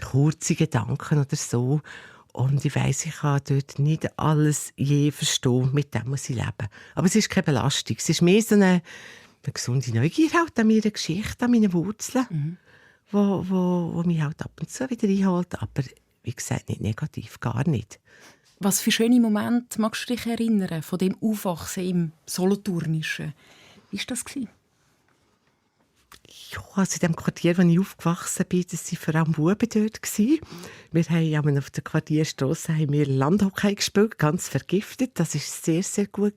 kurze Gedanken oder so. Und ich weiss, ich kann dort nicht alles je verstehen, mit dem muss ich leben. Aber es ist keine Belastung. Es ist mehr so eine gesunde Neugier halt an meiner Geschichte, an meinen Wurzeln, wo mich halt ab und zu wieder einholt. Aber wie gesagt, nicht negativ, gar nicht. Was für schöne Momente magst du dich erinnern von dem Aufwachsen im Solothurnischen? Wie war das? Ja, also in dem Quartier, wo ich aufgewachsen bin, das waren vor allem Buben dort. Wir haben auf der Quartierstrasse Landhockey gespielt, ganz vergiftet. Das war sehr, sehr gut.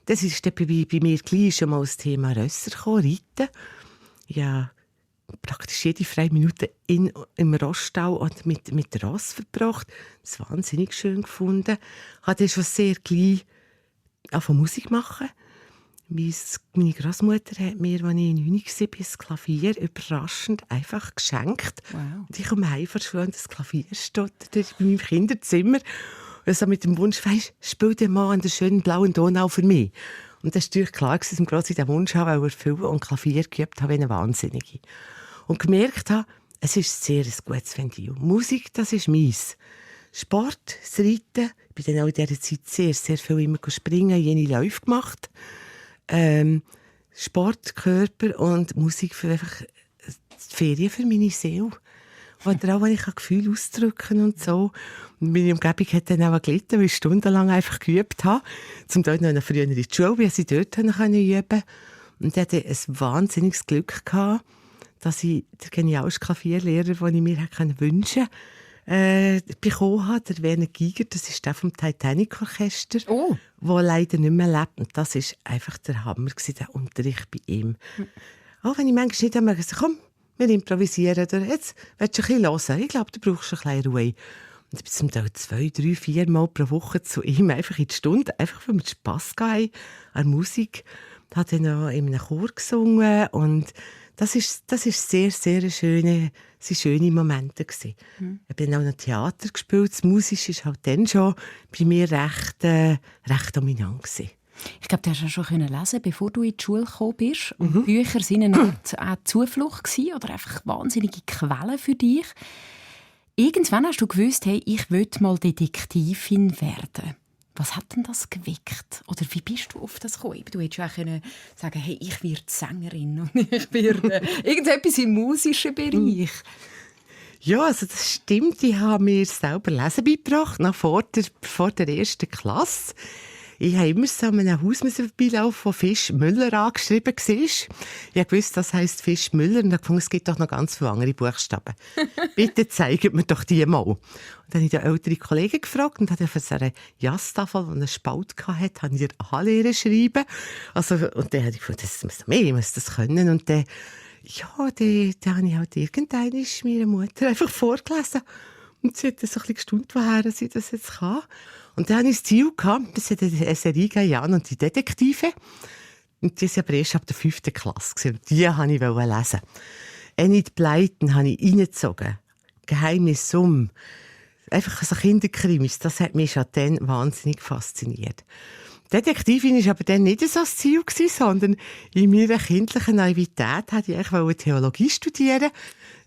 Das ist dann bei mir gleich schon mal das Thema Rösser gekommen, Reiten. Ja, praktisch jede freie Minute im Roststall und mit Ross verbracht. Das war wahnsinnig schön gefunden. Ich habe dann schon sehr gleich angefangen Musik machen. Meine Großmutter hat mir, als ich 9 war, das Klavier überraschend einfach geschenkt. Wow. Und ich komme heim von der Schule und das Klavier steht dort bei meinem Kinderzimmer. Also mit dem Wunsch, spiel den mal an der schönen blauen Donau für mich. Und das war natürlich klar, dass ich diesen Wunsch erfüllen und Klavier geübt habe wie eine Wahnsinnige. Und gemerkt habe, es ist sehr ein gutes Ventil. Musik, das ist meins. Sport, das Reiten. Ich bin dann auch in dieser Zeit sehr, sehr viel immer springen, jene Läufe gemacht. Sport, Körper und Musik für einfach die Ferien für meine Seele. Oder auch, wenn ich Gefühle ausdrücken und so. Und meine Umgebung hat dann auch gelitten, weil ich stundenlang einfach geübt habe. Zum Teil noch früher in die Schule, wie ich dort üben konnte. Und ich hatte ein wahnsinniges Glück gehabt, dass ich den genialsten Klavierlehrer, den ich mir wünschen konnte, bekommen habe. Der Werner Giger, das ist der vom Titanic-Orchester, der leider nicht mehr lebt. Und das war einfach der Hammer, der Unterricht bei ihm. Auch wenn ich manchmal nicht einmal gesagt habe, komm, wir improvisieren, oder jetzt willst du ein bisschen hören. Ich glaube, du brauchst ein bisschen Ruhe. Und Und ich bin zum Teil 2, 3, 4 Mal pro Woche zu ihm einfach in die Stunde, einfach weil wir Spass hatten an der Musik. Ich habe dann noch in einem Chor gesungen und das ist sehr, sehr schöne Momente gewesen. Ich habe dann auch noch Theater gespielt. Das Musische war halt dann schon bei mir recht dominant gewesen. Ich glaube, du hast ja schon lesen, bevor du in die Schule gekommen bist. Und Bücher waren eine Art auch Zuflucht gewesen, oder einfach wahnsinnige Quellen für dich. Irgendwann hast du gewusst, hey, ich will mal Detektivin werden. Was hat denn das geweckt? Oder wie bist du auf das gekommen? Du hättest auch sagen, hey, ich werde Sängerin und ich werde irgendetwas im musischen Bereich. Ja, also das stimmt. Ich habe mir selber Lesen beigebracht, noch vor der ersten Klasse. Ich habe immer so an einem Haus vorbeilaufen, wo Fisch Müller angeschrieben war. Ich wusste, das heisst Fisch Müller. Und ich dachte, es gibt doch noch ganz viele andere Buchstaben. Bitte zeigt mir doch die mal. Und dann habe ich den älteren Kollegen gefragt und habe von so einer Jasstafel, die einen Spalt hatte, habe ich ihr anlehren schreiben. Also, und dann habe ich gedacht, das muss mehr, ich muss das können. Und dann, habe ich halt irgendwann meiner Mutter einfach vorgelesen. Und sie hat so ein bisschen gestaunt, woher sie das jetzt kann. Und dann hatte ich das Ziel, es hat eine Serie Jan und die Detektive. Und die waren aber erst ab der 5. Klasse. Und die wollte ich lesen. Enid Blyton habe ich reingezogen. Geheimnis um. Einfach so Kinderkrimis. Das hat mich schon dann wahnsinnig fasziniert. Detektivin war aber dann nicht so das Ziel, sondern in meiner kindlichen Naivität wollte ich eigentlich Theologie studieren.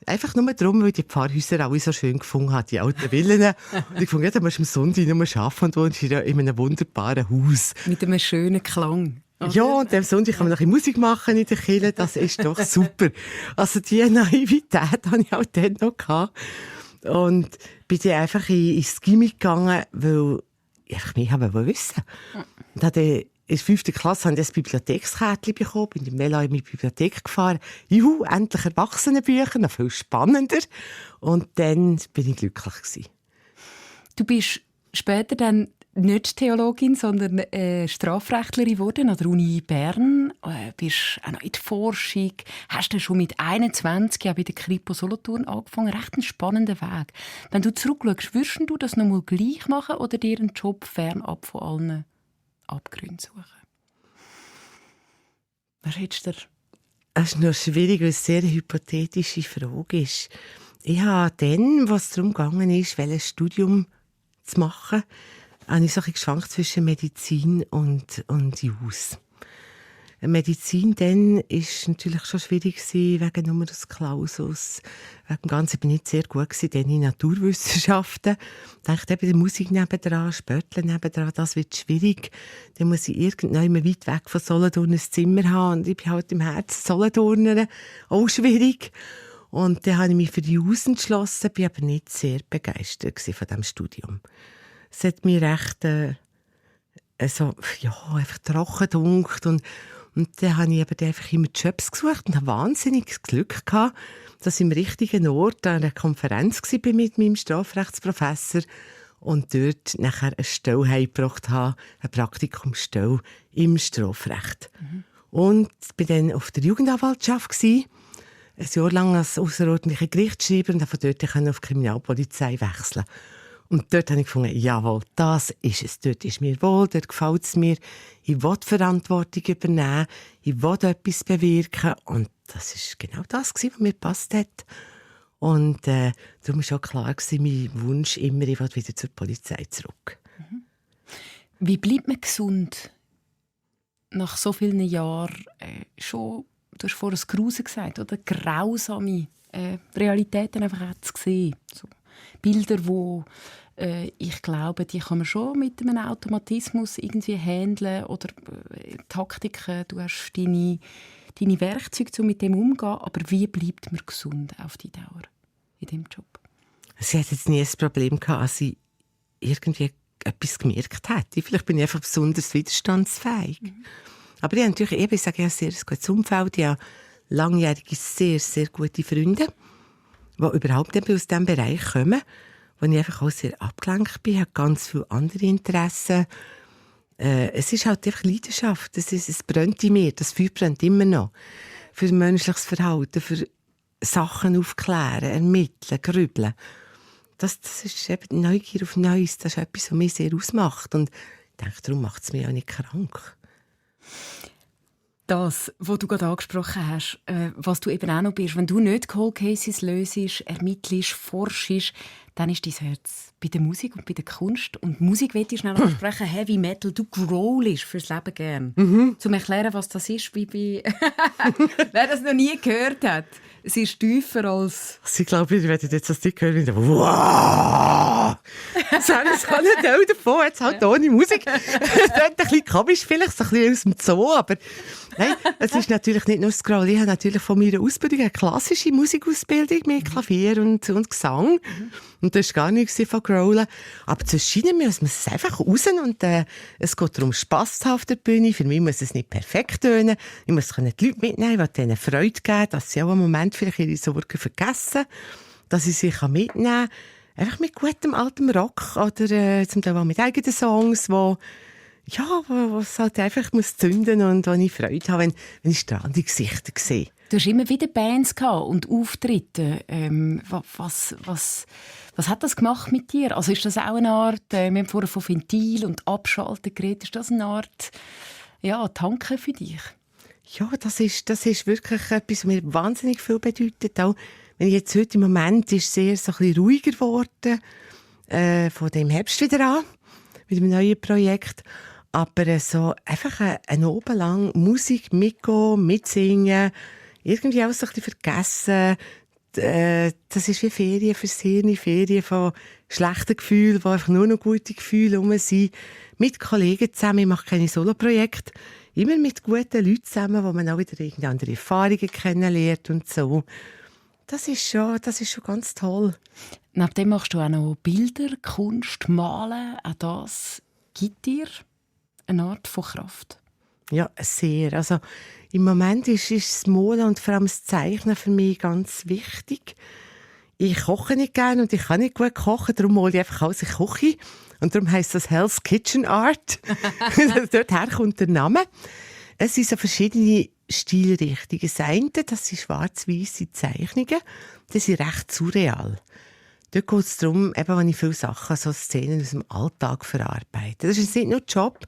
Einfach nur darum, weil die Pfarrhäuser alle so schön gefunden haben, die alten Villen. Und ich fand, ja, da musst du am Sonntag nur arbeiten und wohnst in einem wunderbaren Haus. Mit einem schönen Klang. Okay. Ja, und am Sonntag kann man noch ein bisschen Musik machen in der Kirche. Das ist doch super. Also diese Naivität hatte ich auch dann noch gehabt. Und bin dann einfach ins Gimmick gegangen, weil ich einfach mehr wissen wollte. Und dann in der 5. Klasse habe ich das Bibliothekskärtchen bekommen, bin in Mela in die Bibliothek gefahren. Juhu, endlich Erwachsenenbücher, noch viel spannender. Und dann bin ich glücklich gewesen. Du bist später dann nicht Theologin, sondern Strafrechtlerin geworden an der Uni Bern. Bist auch noch in der Forschung. Hast du schon mit 21 bei der Kripo Solothurn angefangen. Recht ein spannender Weg. Wenn du zurückschaust, würdest du das noch mal gleich machen oder dir einen Job fernab von allen Abgründen suchen? Was hättest du? Das ist noch schwierig, weil es eine sehr hypothetische Frage ist. Ich habe dann, was darum gegangen ist, welches Studium zu machen, habe ich so ein bisschen geschwankt zwischen Medizin und Jus. Medizin dann ist natürlich schon schwierig gewesen, wegen Numerus Clausus. Wegen dem Ganzen bin ich nicht sehr gut gewesen, dann in Naturwissenschaften. Ich dachte eben, die Musik nebendran, Spörtler nebendran, das wird schwierig. Dann muss ich irgendwann weit weg von Solothurn ein Zimmer haben. Und ich bin halt im Herzen Solothurner, auch schwierig. Und dann habe ich mich für die Jus entschlossen, bin aber nicht sehr begeistert von diesem Studium. Es hat mich recht einfach trocken gedunkt. Und dann habe ich eben einfach immer Jobs gesucht und habe wahnsinniges Glück gehabt, dass ich am richtigen Ort an einer Konferenz war mit meinem Strafrechtsprofessor und dort nachher eine Stelle heimgebracht habe, eine Praktikumsstelle im Strafrecht. Und ich war dann auf der Jugendanwaltschaft gewesen, ein Jahr lang als ausserordentlicher Gerichtsschreiber und von dort auf die Kriminalpolizei wechseln. Und dort habe ich gefunden, jawohl, das ist es. Dort ist mir wohl, dort gefällt es mir. Ich will Verantwortung übernehmen, ich will etwas bewirken. Und das war genau das, was mir gepasst hat. Und darum war auch klar, mein Wunsch immer, ich will wieder zur Polizei zurück. Wie bleibt man gesund nach so vielen Jahren schon, du hast vorhin das Grusen gesagt, oder grausame Realitäten einfach zu sehen? So. Bilder, wo ich glaube, die kann man schon mit einem Automatismus irgendwie handeln oder Taktiken. Du hast deine Werkzeuge, um mit dem umzugehen. Aber wie bleibt man gesund auf die Dauer in diesem Job? Sie hat jetzt nie das Problem gehabt, dass sie irgendwie etwas gemerkt hätte. Vielleicht bin ich einfach besonders widerstandsfähig. Aber ich habe natürlich ich sage, ich habe ein sehr gutes Umfeld. Ich habe langjährige, sehr, sehr gute Freunde, die überhaupt nicht aus diesem Bereich kommen, wo ich einfach auch sehr abgelenkt bin, habe ganz viele andere Interessen. Es ist halt einfach Leidenschaft, es brennt in mir, das Feuer brennt immer noch. Für menschliches Verhalten, für Sachen aufklären, ermitteln, grübeln. das ist eben die Neugier auf Neues. Das ist etwas, was mich sehr ausmacht. Und ich denke, darum macht es mich auch nicht krank. Das, was du gerade angesprochen hast, was du eben auch noch bist, wenn du nicht Cold Cases löst, ermittelst, forschst, dann ist dein Herz bei der Musik und bei der Kunst. Und Musik möchte ich schnell ansprechen, Heavy Metal, du growlst fürs Leben gern. Zum erklären, was das ist, wer das noch nie gehört hat. Es ist tiefer als... Also ich glaube, ihr werdet jetzt das Ding hören. Wow! Das habe ich nicht Teil davon, jetzt halt ohne Musik. Das ist ein bisschen komisch, vielleicht so ein bisschen aus dem Zoo, aber nein, es ist natürlich nicht nur das Scroll. Ich habe natürlich von meiner Ausbildung eine klassische Musikausbildung mit Klavier und Gesang. Und das war gar nichts von Growlen. Aber zwischen müssen wir es einfach raus und es geht darum, Spass zu haben auf der Bühne. Für mich muss es nicht perfekt tönen. Ich muss die Leute mitnehmen, die denen Freude geben, dass sie auch einen Moment vielleicht ihre Sorgen vergessen, dass ich sie mitnehmen kann. Einfach mit gutem altem Rock oder zum Teil auch mit eigenen Songs, wo es halt einfach muss zünden und wo ich Freude habe, wenn ich strahlende Gesichter sehe. Du hast immer wieder Bands und Auftritte. Was hat das gemacht mit dir? Also ist das auch eine Art, wir haben vorher von Ventil und Abschalten geredet, ist das eine Art Tanken für dich? Ja, das ist wirklich etwas, was mir wahnsinnig viel bedeutet. Auch wenn ich jetzt heute im Moment ist sehr so ein bisschen ruhiger geworden, von dem Herbst wieder an, mit einem neuen Projekt. Aber so einfach ein Abend lang Musik mitgehen, mitsingen, irgendwie auch so ein bisschen vergessen. Das ist wie Ferien fürs Hirn, Ferien von schlechten Gefühlen, wo einfach nur noch gute Gefühle rum sind. Mit Kollegen zusammen, ich mache keine Soloprojekte, immer mit guten Leuten zusammen, wo man auch wieder irgendeine andere Erfahrungen kennenlernt und so. Das ist schon ganz toll. Neben dem machst du auch noch Bilder, Kunst, Malen. Auch das gibt dir eine Art von Kraft. Ja, sehr. Also im Moment ist das Malen und vor allem das Zeichnen für mich ganz wichtig. Ich koche nicht gerne und ich kann nicht gut kochen, darum male ich einfach alles in Küche. Und darum heisst das Hell's Kitchen Art. Dorther kommt der Name. Es sind so verschiedene Stilrichtungen. Das eine, das sind schwarz-weisse Zeichnungen. Die sind recht surreal. Dort geht es darum, eben, wenn ich viele Sachen, so Szenen aus dem Alltag verarbeite. Das ist nicht nur Job,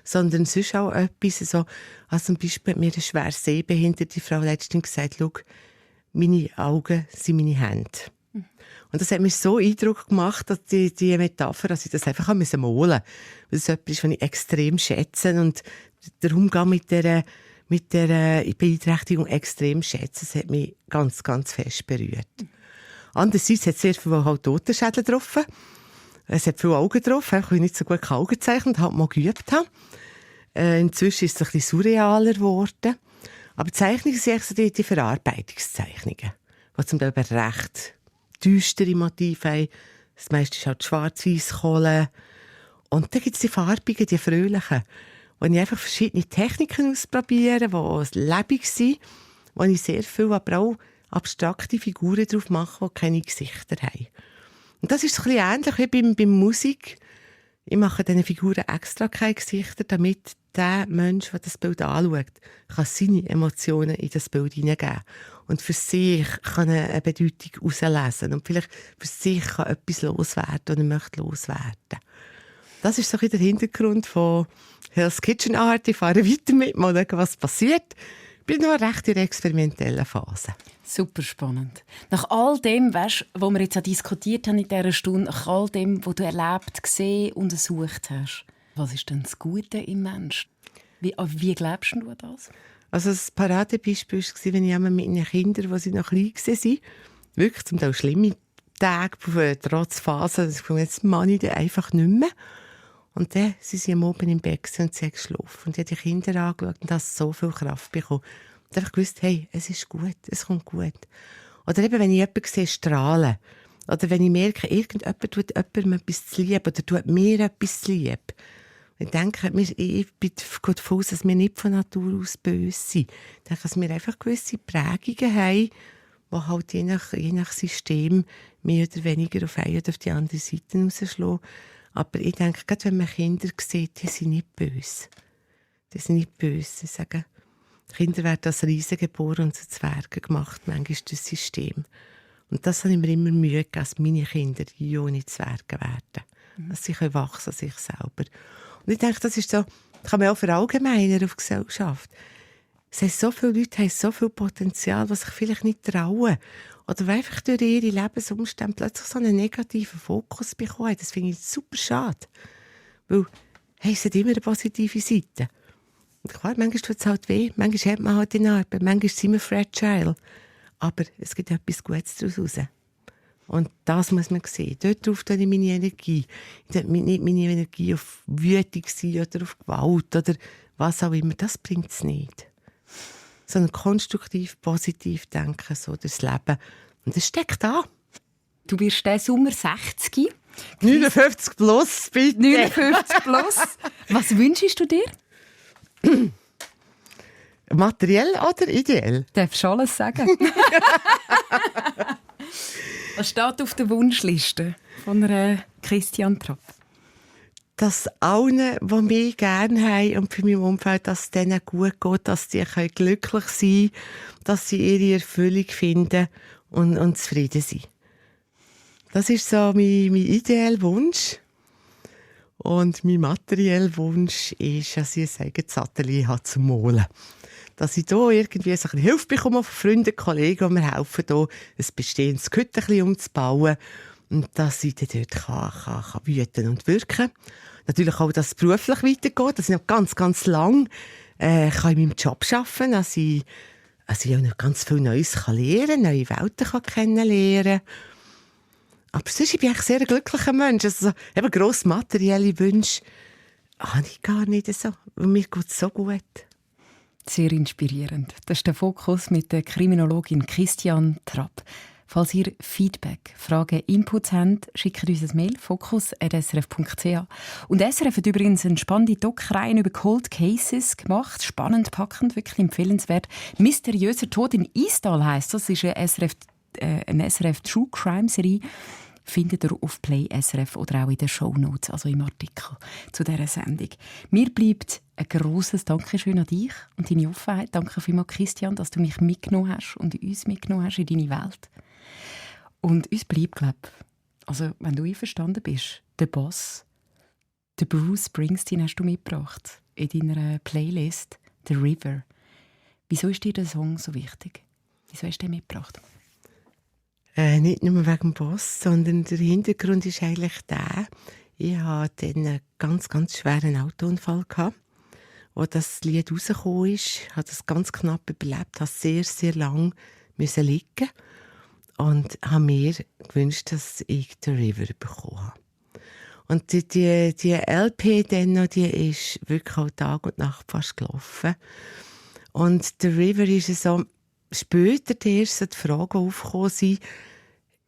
sondern sonst auch etwas. So, also zum Beispiel hat mir eine schwer sehbehinderte Frau letztens gesagt, schau, meine Augen sind meine Hände. Und das hat mir so Eindruck gemacht, dass die Metapher, dass ich das einfach malen musste. Weil das etwas, was ich extrem schätze. Und der Umgang mit der Beeinträchtigung extrem schätze, das hat mich ganz, ganz fest berührt. Andererseits hat es sehr viele halt Totenschädel drauf. Es hat viele Augen drauf, weil ich nicht so gut Augen zeichnen und halt mal geübt habe. Inzwischen ist es ein bisschen surrealer geworden. Aber die Zeichnungen sind so die Verarbeitungszeichnungen, die zum Teil recht düstere Motive haben. Das meiste ist halt Schwarz-Weiß-Kohle. Und dann gibt es die farbigen, die fröhlichen, wo ich einfach verschiedene Techniken ausprobiere, die lebendig sind, wo ich sehr viel, aber auch abstrakte Figuren drauf mache, die keine Gesichter haben. Und das ist ein bisschen ähnlich wie bei Musik. Ich mache diesen Figuren extra keine Gesichter, damit der Mensch, der das Bild anschaut, kann seine Emotionen in das Bild hineingeben und für sich kann eine Bedeutung herauslesen und vielleicht für sich kann etwas loswerden oder möchte loswerden. Das ist so ein bisschen der Hintergrund von Hell's Kitchen Art. Ich fahre weiter mit, mal schauen, was passiert. Ich bin noch recht in der experimentellen Phase. Super spannend. Nach all dem, was wir jetzt auch diskutiert haben in dieser Stunde, nach all dem, was du erlebt, gesehen und untersucht hast, was ist denn das Gute im Menschen? Wie glaubst du das? Also das Paradebeispiel war, wenn ich mit meinen Kindern, als sie noch klein waren, wirklich zum Teil schlimme Tage, trotz Phasen, jetzt mache ich das einfach nicht mehr. Und dann sind sie am Abend im Bett und sie haben geschlafen. Und ich habe die Kinder angeschaut und habe so viel Kraft bekommen. Und einfach gewusst, hey, es ist gut, es kommt gut. Oder eben, wenn ich jemanden sehe, strahlen. Oder wenn ich merke, irgendjemand tut jemandem etwas zu lieb oder tut mir etwas zu lieb. Ich denke, ich bin davon aus, dass wir nicht von Natur aus böse sind. Ich denke, dass wir einfach gewisse Prägungen haben, die halt je nach System mehr oder weniger auf eine oder auf die andere Seite rausschlagen. Aber ich denke, gerade wenn man Kinder sieht, die sind nicht böse. Die sind nicht böse. Sie sagen, Kinder werden als Riesen geboren und zu Zwergen gemacht. Manchmal ist das System. Und das habe ich mir immer Mühe gegeben, dass meine Kinder junge Zwerge werden. Dass sie wachsen an sich selber. Und ich denke, das ist so, kann man auch verallgemeinern auf die Gesellschaft. Es haben so viele Leute haben so viel Potenzial, was sich vielleicht nicht trauen. Oder einfach durch ihre Lebensumstände plötzlich so einen negativen Fokus bekommen. Das finde ich super schade. Weil es hat immer eine positive Seite. Und klar, manchmal tut es halt weh, manchmal hat man halt die Arbeit, manchmal sind wir fragile. Aber es gibt etwas Gutes daraus raus. Und das muss man sehen. Dort drauf ich meine Energie. Ich will nicht meine Energie auf Wütung sein oder auf Gewalt oder was auch immer. Das bringt es nicht. Sondern konstruktiv, positiv denken, so das Leben. Und das steckt an. Du wirst diesen Sommer 60. 59 plus, bitte. 59 plus. Was wünschst du dir? Materiell oder ideell? Du darfst alles sagen. Was steht auf der Wunschliste von Christian Trapp? Dass allen, die mich gerne haben und für mein Umfeld, dass es denen gut geht, dass sie glücklich sein können, dass sie ihre Erfüllung finden und zufrieden sind. Das ist so mein ideeller Wunsch. Und mein materieller Wunsch ist, dass ich ein eigenes Atelier habe zum Malen. Dass ich hier irgendwie so eine Hilfe bekomme von Freunden, Kollegen, die mir helfen, hier ein bestehendes Hütte umzubauen. Und dass ich dann dort kann wüten und wirken. Natürlich auch, dass es beruflich weitergeht, dass ich noch ganz, ganz lang kann in meinem Job arbeiten kann, dass ich auch noch ganz viel Neues lernen kann, neue Welten kennenlernen kann. Aber sonst bin ich ein sehr glücklicher Mensch. Also, eben grosse materielle Wünsche habe ich gar nicht so. Und mir geht es so gut. Sehr inspirierend. Das ist der Fokus mit der Kriminologin Christian Trapp. Falls ihr Feedback, Fragen, Inputs habt, schickt uns ein Mail, fokus@srf.ch. Und SRF hat übrigens eine spannende Doc-Reihe über Cold Cases gemacht. Spannend, packend, wirklich empfehlenswert. «Mysteriöser Tod in Istal» heisst das. Das ist eine SRF True Crime Serie. Findet ihr auf Play SRF oder auch in den Shownotes, also im Artikel zu dieser Sendung. Mir bleibt ein grosses Dankeschön an dich und deine Offenheit. Danke vielmals, Christian, dass du mich mitgenommen hast und uns mitgenommen hast in deine Welt. Und uns bleibt, glaube ich, also wenn du einverstanden bist, der Boss, der Bruce Springsteen hast du mitgebracht in deiner Playlist, «The River». Wieso ist dir der Song so wichtig? Wieso hast du den mitgebracht? Nicht nur wegen dem Boss, sondern der Hintergrund ist eigentlich der, ich hatte einen ganz, ganz schweren Autounfall gehabt, wo das Lied rausgekommen ist, habe das ganz knapp überlebt, habe sehr, sehr lang liegen müssen und habe mir gewünscht, dass ich «The River» bekommen habe. Und die LP dann noch, die ist wirklich auch Tag und Nacht fast gelaufen. Und «The River» ist so, später die erste Frage aufgekommen sind,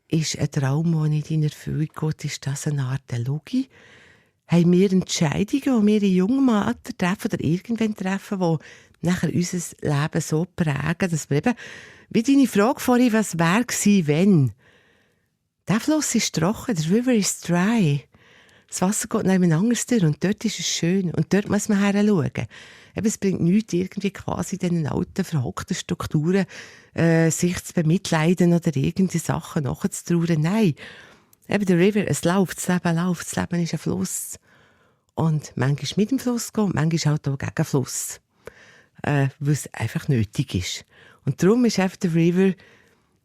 ist ein Traum, der nicht in Erfüllung geht, ist das eine Art Logie? Haben wir Entscheidungen, die wir in jungem Alter treffen oder irgendwann treffen, die nachher unser Leben so prägen, dass wir eben, wie deine Frage vorhin, was wäre gewesen, wenn? Der Fluss ist trocken, der River ist dry. Das Wasser geht nebeneinander durch und dort ist es schön und dort muss man hinschauen. Eben, es bringt nichts, irgendwie quasi in diesen alten, verhockten Strukturen sich zu bemitleiden oder irgendwelche Sachen nachzutrauen. Nein, eben der River, es läuft, das Leben ist ein Fluss. Und manchmal mit dem Fluss gehen, manchmal halt auch gegen den Fluss. Weil es einfach nötig ist. Und darum ist einfach der River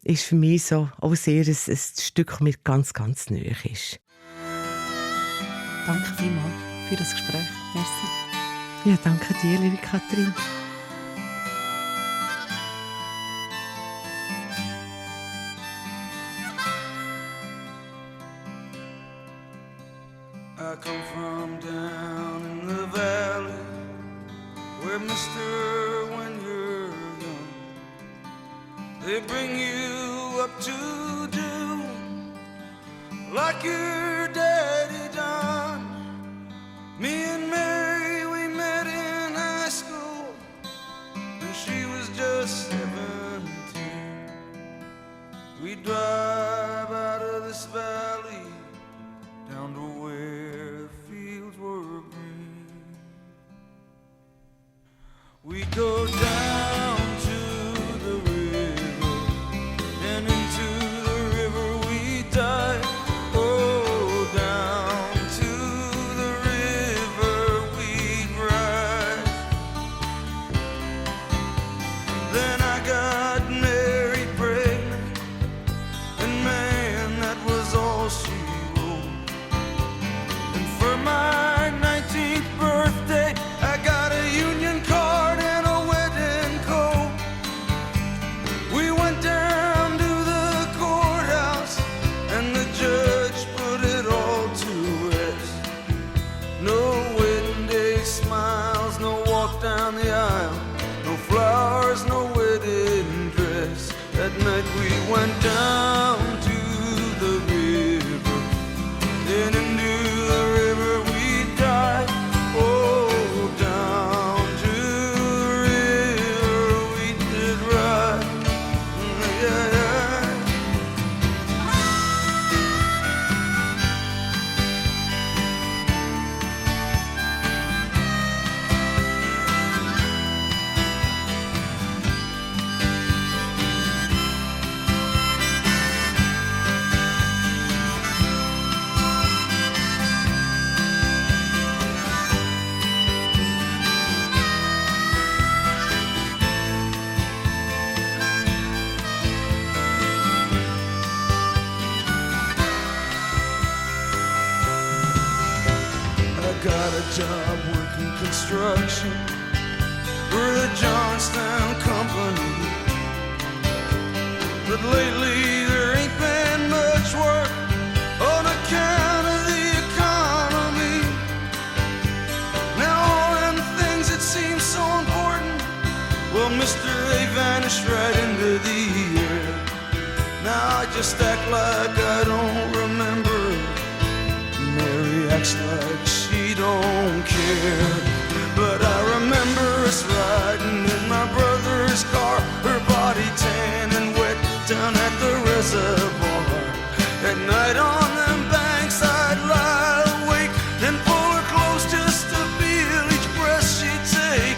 ist für mich so auch sehr ein Stück, das mir ganz, ganz nahe ist. Danke vielmals für das Gespräch. Merci. Ja, danke dir, liebe Katrin. I come from down in the valley where mister, when you're young, they bring you up to do like your daddy done. Me and Mary, we met in high school when she was just 17. We drive out of this valley down to where fields were green. We go down to the river and into the the aisle. No flowers, no wedding dress. That night we went down to the river. Then into the river we dive. Oh, down to the river we did ride. Yeah, yeah. Got a job working construction for the Johnstown Company. But lately there ain't been much work on account of the economy. Now all them things that seem so important, well, Mr. A vanished right into the air. Now I just act like I don't remember. Mary acts like she don't care. But I remember us riding in my brother's car, her body tan and wet down at the reservoir. At night on them banks I'd lie awake and pull her close just to feel each breath she'd take.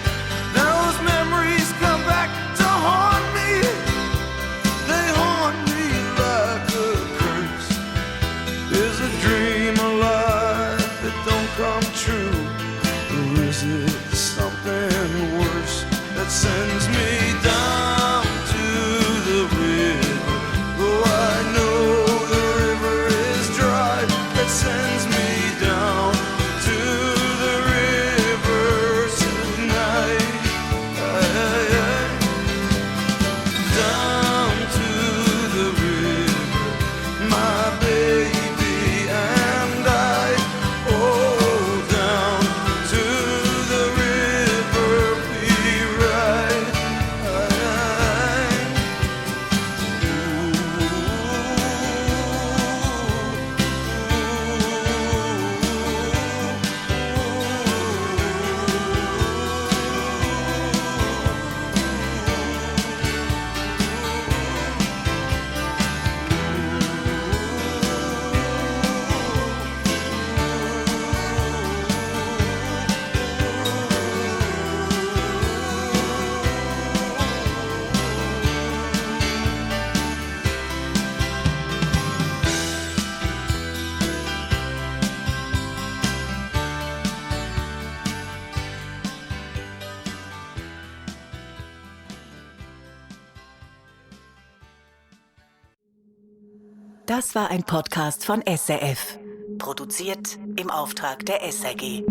Now those memories come back to haunt me. They haunt me like a curse. Is a dream alive that don't come true? Or is it something worse that sends me down to the river? Oh, I know the river is dry. That sends me down to the river tonight. Down to the river, my baby and I. Oh, down to the river we ride. Das war ein Podcast von SRF. Produziert im Auftrag der SRG.